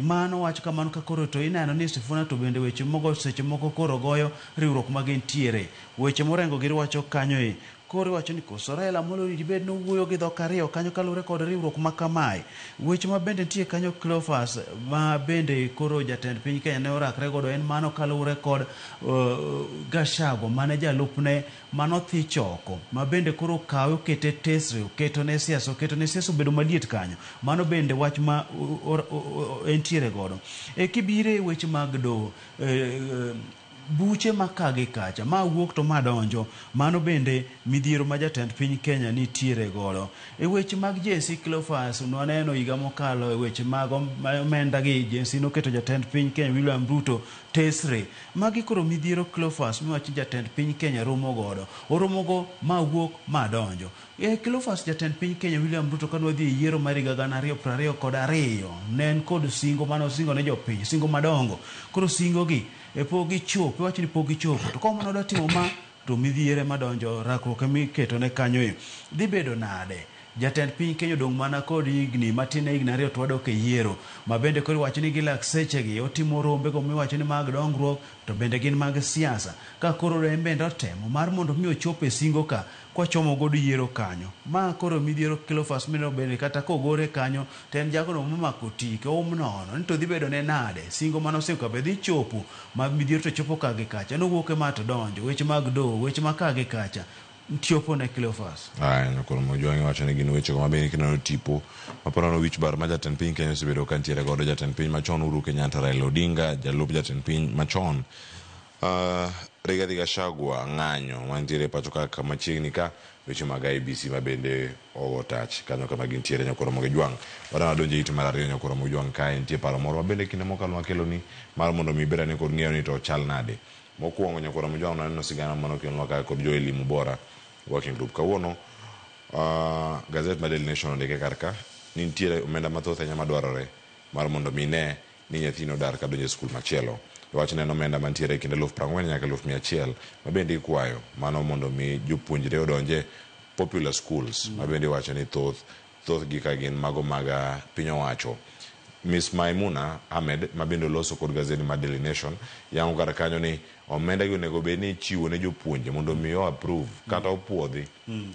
mano wach kamano ka koro to ineno ni Sifuna to bende weche mogo seche moko koro goyo riwruok ma gintiere weche morengo gi wacho kanyo e Koro iwacho ni koso Raila Amolo Odinga dibed nowuoyo gi dhok ariyo kanyo kaluwore kod riwruok ma kamae. Weche ma bende nitie kanyo Cleophas ma bende koro jatend piny Kenya ne orakre godo en mano kaluwore kod uh, Gachagua mane jalupne mano thich oko ma bende koro okawe okete tesre oketone siasa oketone siasa obedo maliet kanyo. Mano bende wach ma entiere godo. E kibire weche mag doho e, buche ma ka gi kacha ma wuok to ma donjo mano bende midhiero ma jatend piny Kenya nitiere godo. E weche mag JSC Cleophas nwaneno higa mokalo e weche mag omenda gi JSC noketo jatend piny Kenya William Ruto tesre. Magi koro midhiero Cleophas miwacho jatend piny Kenya romo godo. Oromo go ma wuok ma donjo. E Cleophas jatend piny Kenya William Ruto ka nwadhi e yiero mar higa 2022 ne en kod singo mane osingo ne jopiny, singo madongo. Koro singo gi e pok gichopo, iwacho ni pok gichopo. To ka mano odwa timo ma to midhiere madonjo rakruok emiketone kanyo e dhi bedo nade? Jatend piny Kenya odong' mana kod higni matin ne higni 2 to wadok e yiero. Ma bende koro iwacho ni gilak sechegi otimo rombego miwacho ni mag dongruok to bende gin mag siasa. Ka koro en bende otemo mar mondo mi ochop e singo ka kwachomo godo yiero kanyo. Ma koro midhiero Cleophas mineno bende kata kogore kanyo to en jagono momako tike oum nono ni to dhi bedo ne nade singo mane osingo ka be dhi chopo ma midhiero to chopo ka gi kacha nowuok e ma to donjo weche mag doho weche ma ka gi kacha chopo ne Cleophas. Aya, nyakoro Mojwang' wacho ni gin wechego ma bende kineno tipo maparo wich bar ma jatend piny Kenya osebedo ka ntiere godo jatend piny machon Uhuru Kenyatta, Raila Odinga, jalup jatend piny machon Rigathi Gachagua, ng'anyo mantiere e pacho ka machiegni ka weche mag IEBC ma bende ogo tach kanyo kama gintiere nyakoro Mojwang'. Wadwa wadonjo e it mar ariyo nyakoro Mojwang' kae nitie paro moro ma bende kinde mokalo wakeloni mar mondo mi ibed ane kod ng'eyo ni to chal nade. Mokwongo nyakoro Mojwang' naneno sigana mane okelnwa kae kod jo Elimu Bora Working Group. Kawuono gazet mar Daily Nation ondike kar ka ni nitiere omenda mathoth ahinya madwarore mar mondo mi ne ni nyathini odar kadonjo e skul machielo. Iwacho ni en omenda mantiere e kind 40,000 nyaka 100,000 ma bende ikwayo mano mondo mi jopuonjre odonje popular schools ma bende iwacho ni thothgi ka gin mago mag piny owacho. Miss Maimuna Ahmed ma bende oloso kod gazeti mar Daily Nation yango kar kanyo ni omenda gi onego bed ni ichiwo ne jopuonje mondo mi o approve kata opuodhi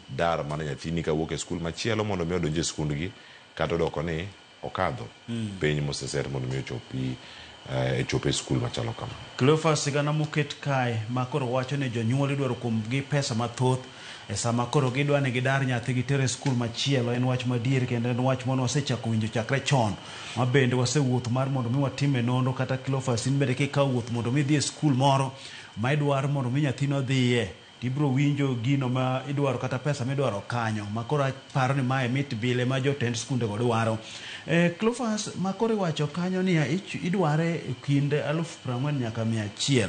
dar mar nyathini kawuok e skul machielo mondo mi odonj e skundgi kata odoko ni okadho piny moseser mondo mi ochopi e chop e skul machalo kama. Cleophas sigana moket kae ma koro wacho ni jonyuol idwaro kuomgi pesa mathoth e sama koro gidwa ni gidar nyathi giter e skul machielo en wach madier kendo en wach mane wasechako winjo chakre chon ma bende wasewuotho mar mondo mi watime nonro kata Cleophas in bende kikawo wuoth mondo mi idhi e skul moro ma idwaro mondo mi nyathini odhiye tibiro winjo gino ma idwaro kata pesa midwaro kanyo ma koro aparo ni mae mit bile ma jotend skunde go dwaro. Cleophas ma koro iwacho kanyo niya idware e kind 40,000 nyaka 100.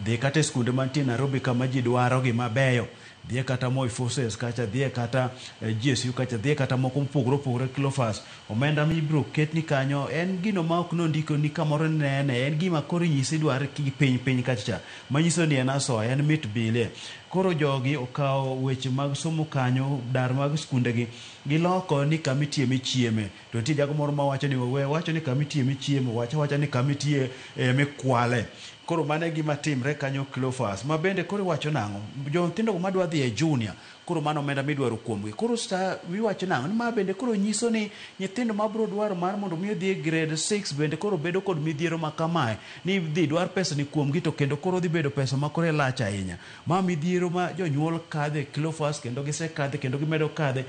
Dhi kata e skunde mantie Nairobi kama ji dwaro gi mabeyo. Dhiye kata Moi Forces kacha, dhiye kata GSU kacha, dhiye kata moko mopogore opogore Cleophas. Omenda mibiro ketni kanyo en gino ma ok nondiko ni kamoro nene, en gima koro inyisi idware gi piny piny kacha cha. Manyiso ni en asoya, en mit bile. Koro jogi okawo weche mag somo kanyo, dar mag skunde gi, giloko ni kama itiye michieme. To nitie jago moro mawacho ni we wacho ni kama itiye michieme, wach awacha ni kama itiye mikwale. Koro mano e gima timre kanyo Cleophas. Ma bende koro iwacho nang'o? Jo nyithindo go madwa dhi e junior, koro mano omenda midwaro kuomgi. Koro sa iwacho nang'o? Ni ma bende koro nyiso ni nyithindo mabiro dwaro mar mondo mi odhi e grade 6 bende koro bedo kod midhiero ma kamae. Ni idhi dwar pesa ni kuomgi to kendo koro dhi bedo pesa ma kore lach ahinya. Ma midhiero ma jonyuol kadhe Cleophas kendo gisekadhe kendo gimedo kadhe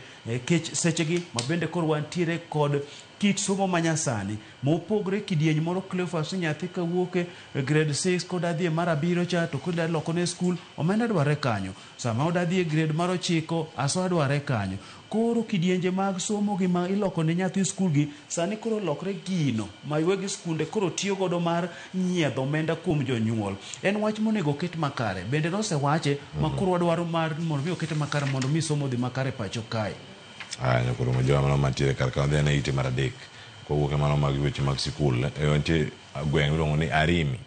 kech sechegi ma bende koro wantiere kod kit somo manyasani mopogre kidieny moro Cleophas ni nyathi kawuok e grade 6 koda dhi e mar 7 cha to koda lokone skul omenda dwarre kanyo. Sama oda dhi e grade mar 9 asoya dwarre kanyo. Koro kidienje mag somo gi ma iloko ne nyathi skul gi sani koro olokre gino ma weg skunde koro tiyo godo mar nyiedho omenda kuom jonyuol. En wach monego oket makare. Bende nosewache ma koro wadwaro mar mondo mi okete makare mondo mi somo odhi makare pacho kae. Aya, nyakoro Mojwang' mano mantiere kar ka wadhi ane ite mar 3 kowuok e mano mag weche mag sikul. Nitie gweng' miluongo ni Arimi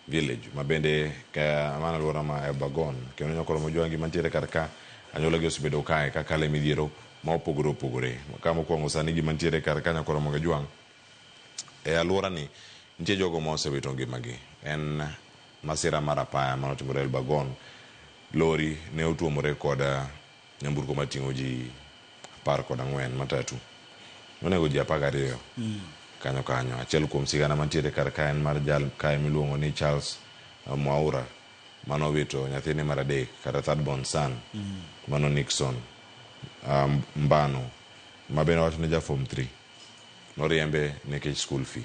village ma bende ka mano alwora ma Elbagon kendo nyakoro Mojwang' gima ntiere kar ka anyuola gi osebedo kae kakalo e midhiero ma opogore opogore. Ka mokwongo sani gima ntiere kar ka nyakoro Mojwang' e alwora ni nitie jogo ma osewito ngimagi. En masira mar apaya manotimore Elbagon. Lori ne otuomore kod nyamburko mating'o ji 14 matatu. Nonego ji 12 kanyo kanyo. Achiel kuom sigana mantiere kar ka en mar jal kae miluongo ni Charles Mwaura manowito nyathine mar adek kata third born son mano Nixon Mbano ma bende wacho ni ja form 3 noriembe nikech school fee.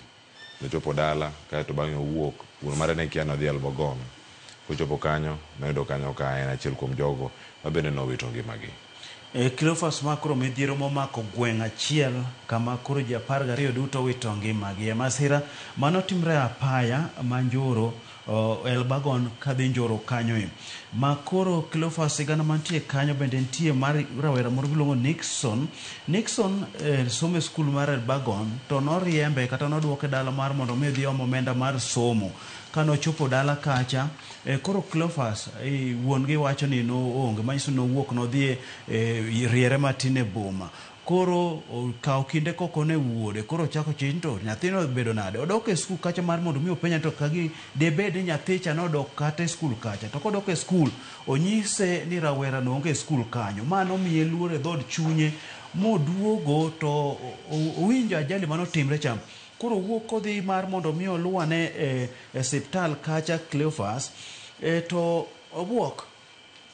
Nochopo dala kaeto bang'e owuok wuon mare ne kia nodhi Elbagon. Kochopo kanyo noyudo kanyo ka en achiel kuom jogo ma bende nowito ngimagi. Cleophas ma koro midhiero momako gweng' achiel kama koro ji 12 duto wito ngimagi e masira manotimre apaya ma Njoro Elbagon kadhi Njoro kanyo ma koro Cleophas sigana mantie kanyo bende nitie mar rawera moro miluongo Nixon. Nixon somo e skul mar Elbagon to noriembe kata noduoke dala mar mondo mi odhi om omenda mar somo. Kanochopo dala kacha koro Cleophas wuon gi wacho ni noonge manyiso ni nowuok nodhi riere matin e boma. Koro okawo kinde kokone wuode koro ochako chin to nyathino obedo nade odok e skul kacha mar mondo mi openja to kagi debed ni nyathi cha nodok kata e skul kacha to kodok e skul onyise ni rawera no onge e skul kanyo ma nomiye luor e dhood chunye moduogo to owinjo ajali manotimre cha. Koro owuok kodhi mar mondo mi oluwane e siptal kacha Cleophas to obuok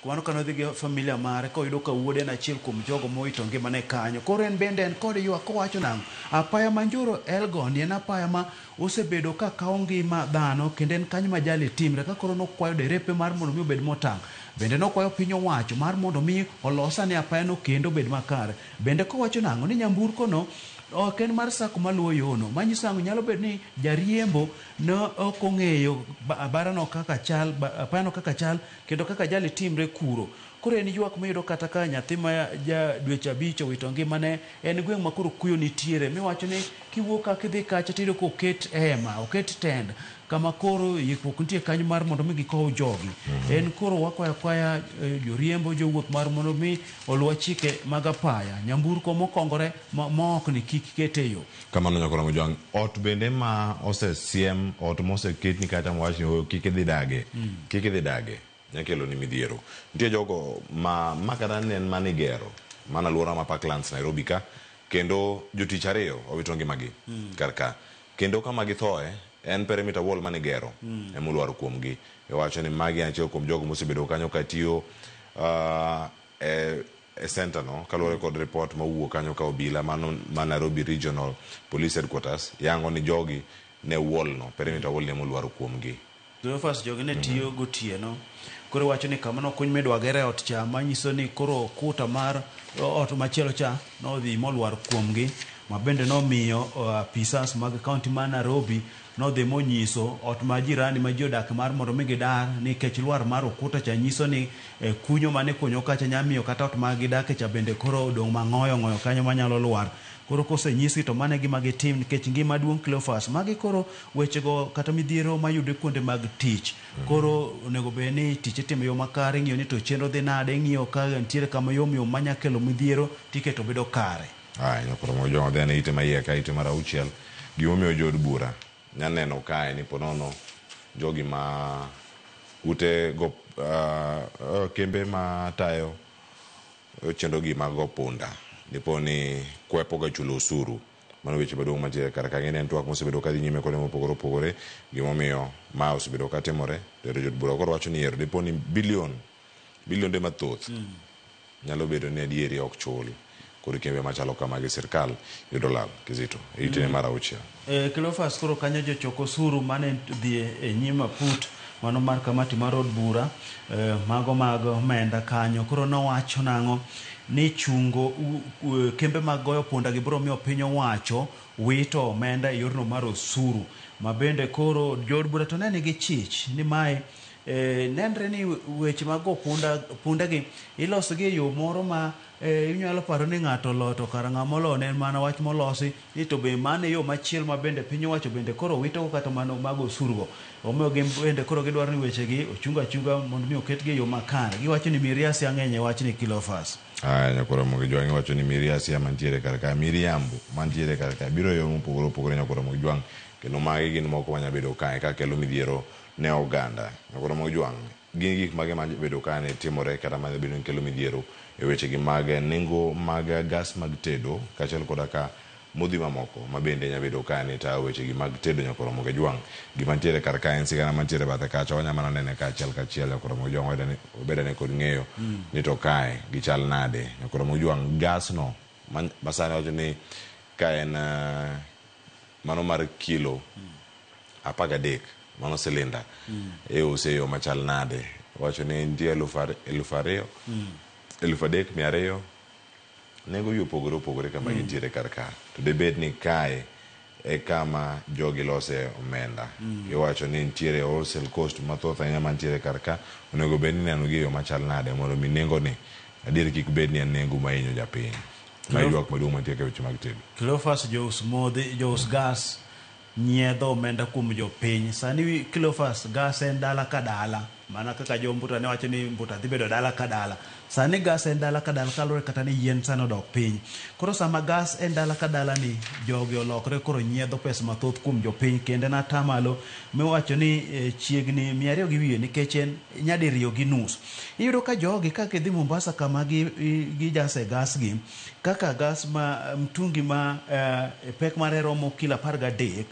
Mano kane odhi gi familia mare koyudo ka wuode en achiel kuom jogo mowito ngimane kanyo. Koro en bende en kod ywak kowacho nang'o? Apaya ma Njoro Elgon en apaya ma osebedo ka kawo ngima dhano kendo en kanyo ma jali timre ka koro nokwayo derepe mar mondo mi obed motang'. Bende nokwayo piny owacho mar mondo mi olos ane apayano kendo obed makare. Bende kowacho nang'o ni nyamburko no ok en mar sako maluwo yono. Manyiso ang'o? Nyalo bedo ni jariembo ne ok ong'eyo barano kaka chal, apayano kaka chal kendo kaka jali timre kuro. Koro en ywak miyudo kata ka nyathi ma ja dweche 5 owito ngimane en gweng' ma koro kuyo nitiere miwacho ni kiwuok kaka idhi kacha tiyudo ka oket hema, oket tent kama koro yikruok nitie kanyo mar mondo mi gikow jogi. En koro wakwayo akwaya joriembo jowuoth mar mondo mi oluw chike mag apaya. Nyamburko mokongore mookni kik ket e yo. Kamano nyakora Mojwang', ot bende ma osesiem, ot moseketni kata mowach ni kik idhi dage, kik idhi dage, nyakelo ni midhiero. Nitie jogo ma kata ne en mana igero, mana alwora ma Parklands Nairobi ka, kendo jotich 2 owito ngimagi kar ka. Kendo kama githoe, en perimeter wall mane igero, emolwar kuomgi. Iwacho ni magi en achiel kuom jogo mosebedo kanyo katiyo e center no, kaluwore kod report mowuok kanyo ka obila mano ma Nairobi Regional Police Headquarters yango ni jogi ne wall no, perimeter wall ne molwar kuomgi. Cleophas jogi ne tiyo gotieno. Koro wacho ni kama nokuny midwa gere ot cha manyiso ni koro okuta mar ot machielo cha nodhi molwar kuomgi ma bende nomiyo apisas mag county ma Nairobi nodhi monyiso ot ma jirani ma ji odak mar mondo mi gidar nikech lwar mar okuta cha nyiso ni kunyo mane kunyo kacha nyamiyo kata ot ma gidake cha bende koro odong' mang'oyo ng'oyo kanyo manyalo lwar. Koro kosenyisgi to mano e gima gitim nikech ngima duong' Cleophas. Magi koro wechego kata midhiero mayudre kuonde mag tich. Koro onego bed ni tich itimo e yo makare, ing'iyo ni to chenro dhi nade, ing'iyo ka nitiere kama yom yom manya kelo midhiero tiketo bedo kare. Aya, nyakoro Mojwang' odhi ane ite ma iye ka ite mar 6. Gimomiyo jood bura nyaneno kae ni ponono jogi ma ute go kembe ma tayo chenro gi mag go punda dipo ni kwepo ga chulo osuru. Mano weche maduong' mantiere kar ka. Ng'eni en twak mosebedo kadhi nyime kuonde mopogore opogore. Gimomiyo ma osebedo katimore, to jood bura koro wacho ni ero dipo ni bilionde mathoth nyalo bedo ni adieri ok chul. Koro kembe machalo kamagi sirkal yudo lal. Kizito, ite mar 6. Cleophas koro kanyo jochok osuru mane dhi e nyim aput mano mar kamati mar od bura mago mag omenda kanyo. Koro nowacho nang'o ni chungo kembe mag goyo punda gi biro miyo piny owacho wito omenda e yorno mar osuru. Ma bende koro jood bura to ne nigi chich ni mae nenre ni weche mag go punda gi iloso gi e yo moro ma inyalo paro ni ng'ato olo to kara ng'ama olo ne en mana wach molosi ni to be mano e yo machielo ma bende piny owacho bende koro wito kata mano mag osuru go. Omiyo gin bende koro gidwaro ni wechegi ochung achunga mondo mi oketgi e yo makare. Giwacho ni miriasi ang'eny e wachni Cleophas. Aya, nyakoro Mojwang' iwacho ni miriasi mantiere kar ka, miriambo mantiere kar ka biro e yo mopogore opogore nyakoro Mojwang', kendo magi gin moko manya bedo kae kakelo midhiero ne oganda. Nyakoro Mojwang', Gin gik mage ma bedo ka ne timore kata ma bedo ni kelo midhiero e wechegi mag nengo mag gas mag tedo kaachiel koda ka modhi mamoko ma bende nya bedo ka ni tayo wechegi mag tedo nyaka oromo gi jwang'. Gima nitiere kar ka en sigana mantiere bathe kacha wanya mana nene ka achiel kachiel nyaka oromo gi jwang' wabed ane kod ng'eyo ni to kae gichal nade nyaka oromo gi jwang' gas no ma sani wacho ni ka en mano mar kilo 13 mano silinda iuse e yo machal nade wacho ni nitie 2000 3200 nengo gi opogore opogore kama gintiere kar ka to dibed ni kae e kama jogi lose omenda. Iwacho ni nitiere wholesale cost mathoth ahinya mantiere kar ka onego bed ni ineno gi e yo machal nade mondo mi nengo ni adier kik bed ni en nengo mahinyo japiny. Ma ywak maduong' mantie e weche mag tedo. Cleophas jous modhi jous gas nyiedho omenda kuom jopiny. Sani Cleophas gas en dala ka dala. Mana kaka jo Mbuta ne wacho ni Mbuta dhi bedo dala ka dala. Sani gas en dala ka dala kaluwore kata ni yien sani odok piny. Koro sama gas en dala ka dala ni jogi olokre koro nyiedho pesa mathoth kuom jopiny kendo en atamalo miwacho ni chiegni 200 gi wiye nikech en nyadiriyo gi nus. Iyudo ka jogi ka gidhi Mombasa kama gijase gas gi kaka gas ma mtungi ma pek mare romo kilo 13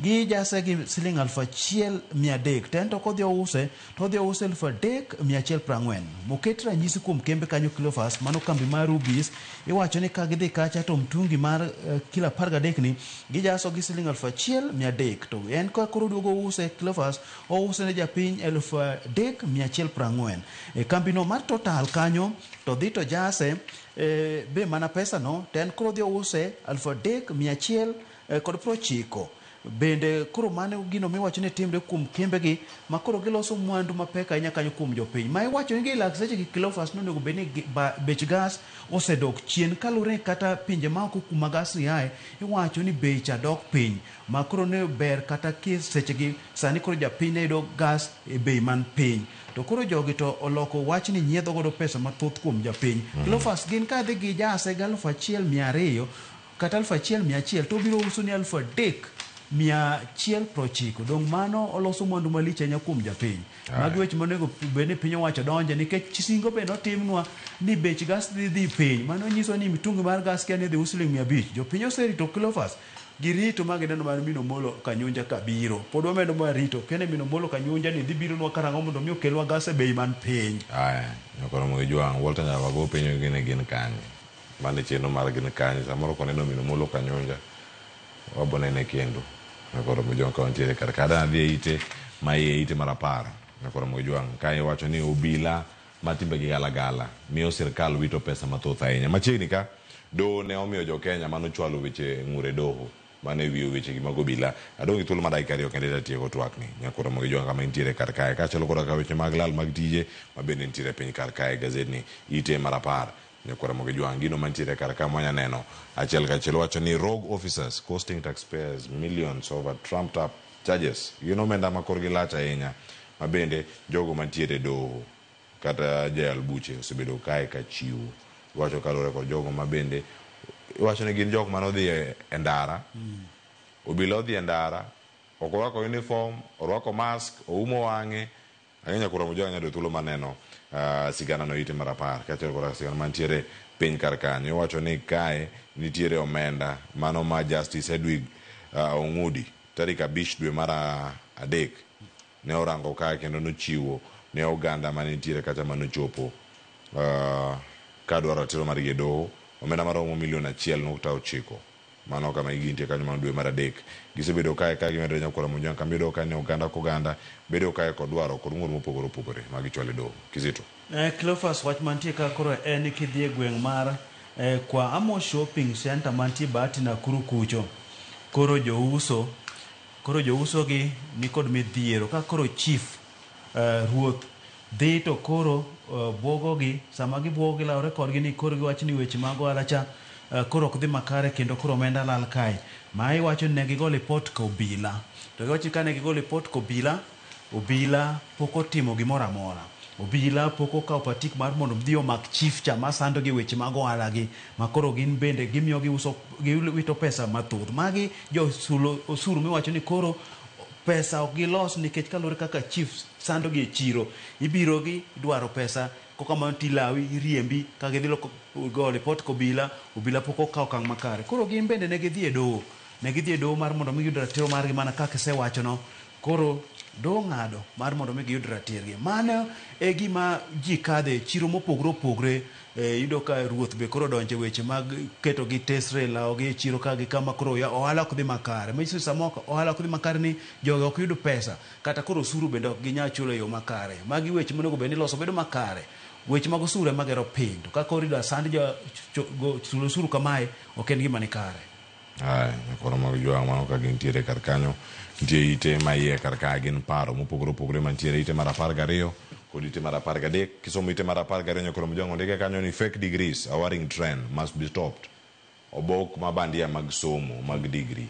gijase gi siling 1300 to en to kodhi ouse to odhi ouse 3140. Moket ranyisi kuom kembe kanyo Cleophas mano kambi mar Rubis iwacho ni ka gidhi kacha to mtungi mar kilo 13 ni gijaso gi siling 1300 to en ka koro duogo ouse Cleophas ouse ne japiny 3140. E kambino mar Total kanyo to dhi to jase be mana pesa no to en koro odhi ouse 3190. Bende koro mano gino miwacho ni timre kuom kembegi ma koro giloso mwandu mapek ahinya kanyo kuom jopiny. Ma iwacho ni gilak seche gi Cleophas nonego bed ni bech gas osedok chien kaluwore kata pinje ma oko kuma gas ni ae iwacho ni becha dok piny ma koro ne ber kata seche gi sani koro japiny ne yudo gas e bei man piny. To koro jogi to oloko wach ni nyiedho godo pesa mathoth kuom japiny. Cleophas gin ka dhi gijase gi 1200 kata 1100 to obiro uso ni 3190. Dong mano oloso mwandu malich ahinya kuom japiny. Magi weche monego bed ni piny owacho donje nikech singo be notimnwa ni bech gas dhi piny. Mano nyiso ni mitungi mar gas kia ni dhi us siling 500. Jopiny oserito Cleophas girito ma gineno mar Mino Molo Kanyunja kabiro. Pod wamedo mar rito kene Mino Molo Kanyunja ni dhi bironwa karang'o mondo mi okelwa gas e bei man piny. Aya, nyakoro mogi jwang' Walter Nyawago penjo gi ni gin kanye. Mane chenro mar gin kanye samoro koneno Mino Molo Kanyunja wabonene kendo. Nyakoro mogi jwang' ka wantiere kar ka adhi e ite ma iye ite mar 10. Nyakoro mogi jwang' ka iwacho ni obila ma timbegi galagala miyo sirkal wito pesa mathoth ahinya. Machiegni ka doho ne omiyo jo Kenya manochwalo weche ng'ure doho mane wiyo weche gi mag obila. Adong' gi thuolo mar dakika 2 kende tatieko twakni. Nyakoro mogi jwang' kama intiere kar kae kaachiel koda ka weche mag lal mag tije ma bende nitiere piny kar kae gazetni ite mar 10. Nyakoro mogi jwang' gino mantiere kar ka mwanya neno achiel kachiel wacho ni rogue officers costing taxpayers millions over trumped up charges. Gin omenda ma korgi lach ahinya ma bende jogo mantiere doho kata jayal buche osebedo kae ka chiwo. Iwacho kaluwore kod jogo ma bende iwacho ni gin jok mane odhi e ndara. Obila odhi e ndara, ok orwako uniform, orwako mask, oumo wang'e. Ang'e nyakoro mogi jwang' nyado thuolo maneno sigana no ite mar 10 kaachiel kod sigana mantiere piny kar kanyo. Iwacho ni kae nitiere omenda mano ma Justice Edwig Ong'udi tarik 5 dwe mar 3 ne orango kae kendo nochiwo ne oganda mane nitiere kata manochopo ka dwaro ratiro margi e doho omenda maromo milion 1.9. Mano kama gintie kanyo mano dwe mar 3. Gisebedo kae ka gimedore nyakoro Mojwang' kama iyudo ka ni oganda koganda bedo kae kod dwaro kod ng'ur mopogore opogore ma gichwalo e doho. Kizito. Cleophas wach mantie ka koro en kidhi e gweng' mar kwa Amo Shopping Center mantie Bahati Nakuru kucho. Koro jouso gi nikod midhiero ka koro chief ruoth dhi to koro buogogi sama gibuogo gilawore kodgi ni koro giwacho ni weche mag ohala cha koro ok dhi makare kendo koro omenda lal kae. Ma iwacho ni ne gigo lipot ka obila. To giwacho ni kane gigo lipot ka obila, obila pok otimo gimoro amora. Obila pok okawo patik mar mondo odhi omak chief cha masando gi weche mag ohala gi ma koro gin bende gimiyo giuso giwito pesa mathoth. Magi josulo osuru miwacho ni koro Pesa ok gilos nikech kaluwore kaka chiefs sando gi e chiro. Ibiro gi idwaro pesa, kokamano tilawi, iriembi, ka gidhi loko go report kobila, obila pok okawo okang' makare. Koro gin bende ne gidhi e doho. Ne gidhi e doho mar mondo mi giyud ratiro margi mana kaka isewachono. Koro doho ong'ado mar mondo mi giyud ratirgi. Mano e gima ji kadhe e chiro mopogore opogore. Iyudo ka ruoth be koro odonjo e weche mag keto gi tesre, lawo gi e chiro ka gi kama koro ohala ok dhi makare. Manyiso ni sama ohala ok dhi makare ni jogi ok yud pesa, kata koro osuru bende ok ginyal chulo e yo makare. Magi weche monego bed ni iloso bedo makare. Weche mag osuru ema gero piny. To ka koro idwa sand jo chulo osuru kamae, ok en gima nikare. Aya, nyakoro mag jwang' mano ka gintiere kar kanyo. Nitie ite ma iye kar ka gin paro mopogore opogore mantiere ite mar 12 kod ite mar 13. Kisomo ite mar 12 nyakoro mjwang' ondike kanyo ni fake degrees, a worrying trend must be stopped. Obok ma bandia mag somo mag degree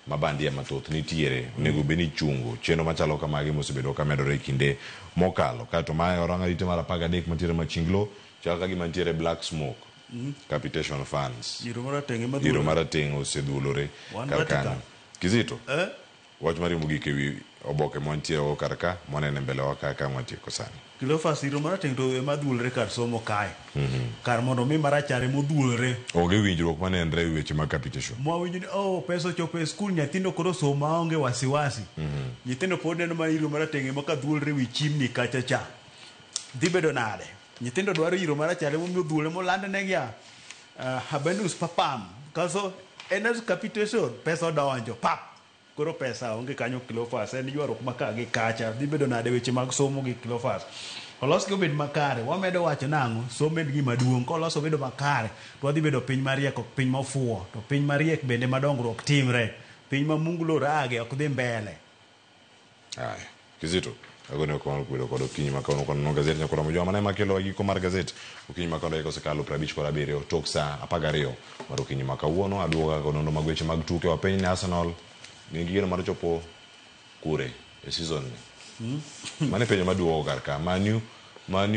ma bandia mathoth nitiere onego bed ni ichungo chenro machalo kamagi mosebedo ka medore e kinde mokalo. Kaeto mae oranga ite mar 13 mantiere Machinglo chal ka gima nitiere black smoke. Capitation funds. Iro marateng' ema Iro marateng' osedhulore Wan kar Vatican. kanyo. Kizito. Eh? Wach mari mogik ewi oboke mwantiere go kar ka, mwaneno e mbele wa ka ka mwatieko sani. Cleophas, iro marateng' to ema dhulore kar somo kae. Kar mondo mi marachar ema odhulore. Onge winjruok manenre e weche mag capitation. Mwawinjo ni oh, pesa ochopo e skul, nyithindo koro somo maonge wasiwasi. Nyithindo pod neno mana iro marateng' ema ka dhulore wi chimni kacha cha. Dhi bedo nade? Nyithindo dwaro iro marachar emomiyo odhulore moland negi a habenus papam. Kaso en as capitation, pesa odonjo, pap. Koro pesa onge kanyo Cleophas, en ywaruok ma ka gi kacha. Dhi bedo nade weche mag somo gi Cleophas? Olosgi obed makare. Wamedo wacho nang'o? Somo en gima duong'. Koloso obedo makare, to wadhi bedo piny mariek ok piny mofuwo. To piny mariek bende ma dongruok timre. Piny ma Mungu rage ok dhi mbele. Aya, Kizito, agoni ok wang' bedo kod okinyi ma kawuono konono gazet nyakoro mojwa mane makelo giko mar gazet okinyi ma kawuono dakika osekalo 57 tok saa 12 mar okinyi ma kawuono. Aduogo kaka nonro mag weche mag tuke wapenj ni Arsenal nigi geno mar chopo kure e season ni. Mano e penjo maduogo kar ka. Manu wan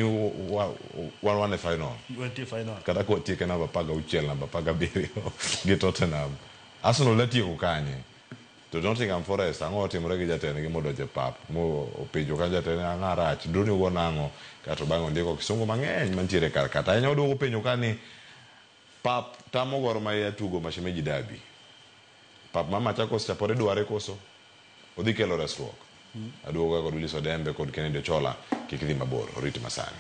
e final. Wantie final. Kata ka watieke namba 16, namba 17 gi Tottenham. Arsenal datieko kanye? To Nottingham Forest ang'o otimore gi jatendgi modonjo e pap mo openjo ka jatend ang'a rach droni wuon ang'o kato bang'e ondiko kisungu mang'eny mantiere kar ka. To ahinya oduogo penjo ka ni pap tamo Gor Mahia tugo Mashemeji Derby. Pap ma Machakos cha pod idware koso? Odhi kelo resruok. Aduogo kod Willis Odembe kod Kennedy Ochola kik dhi mabor orit masani.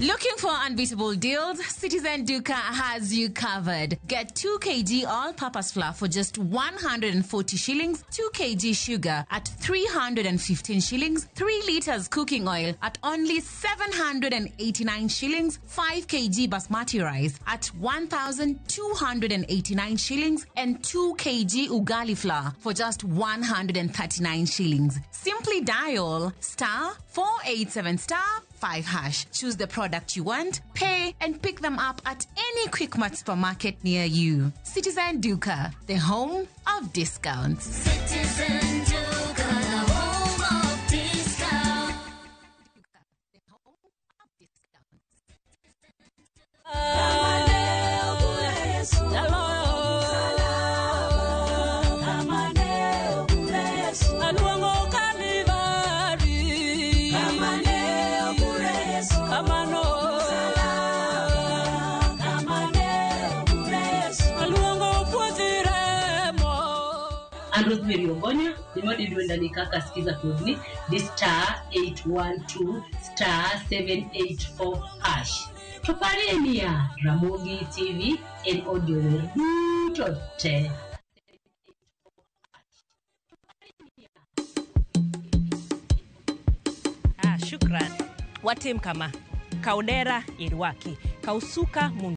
Looking for unbeatable deals? Citizen Duka has you covered. Get 2 kg all-purpose flour for just 140 shillings, 2 kg sugar at 315 shillings, 3 liters cooking oil at only 789 shillings, 5 kg basmati rice at 1,289 shillings, and 2 kg ugali flour for just 139 shillings. Simply dial star 487 star 5 hash. Choose the product you want, pay, and pick them up at any Quickmart supermarket near you. Citizen Duka, the home of discounts. Citizen Duka, the home of discounts. An Rosemary Ogonya, gima dwenda ni kaka sikiza kodni di star 812 star 784 hash. To parie niya, Ramogi TV en od jower duto te. Shukran. Watim kama. Kaudera irwaki. Kausuka mundu.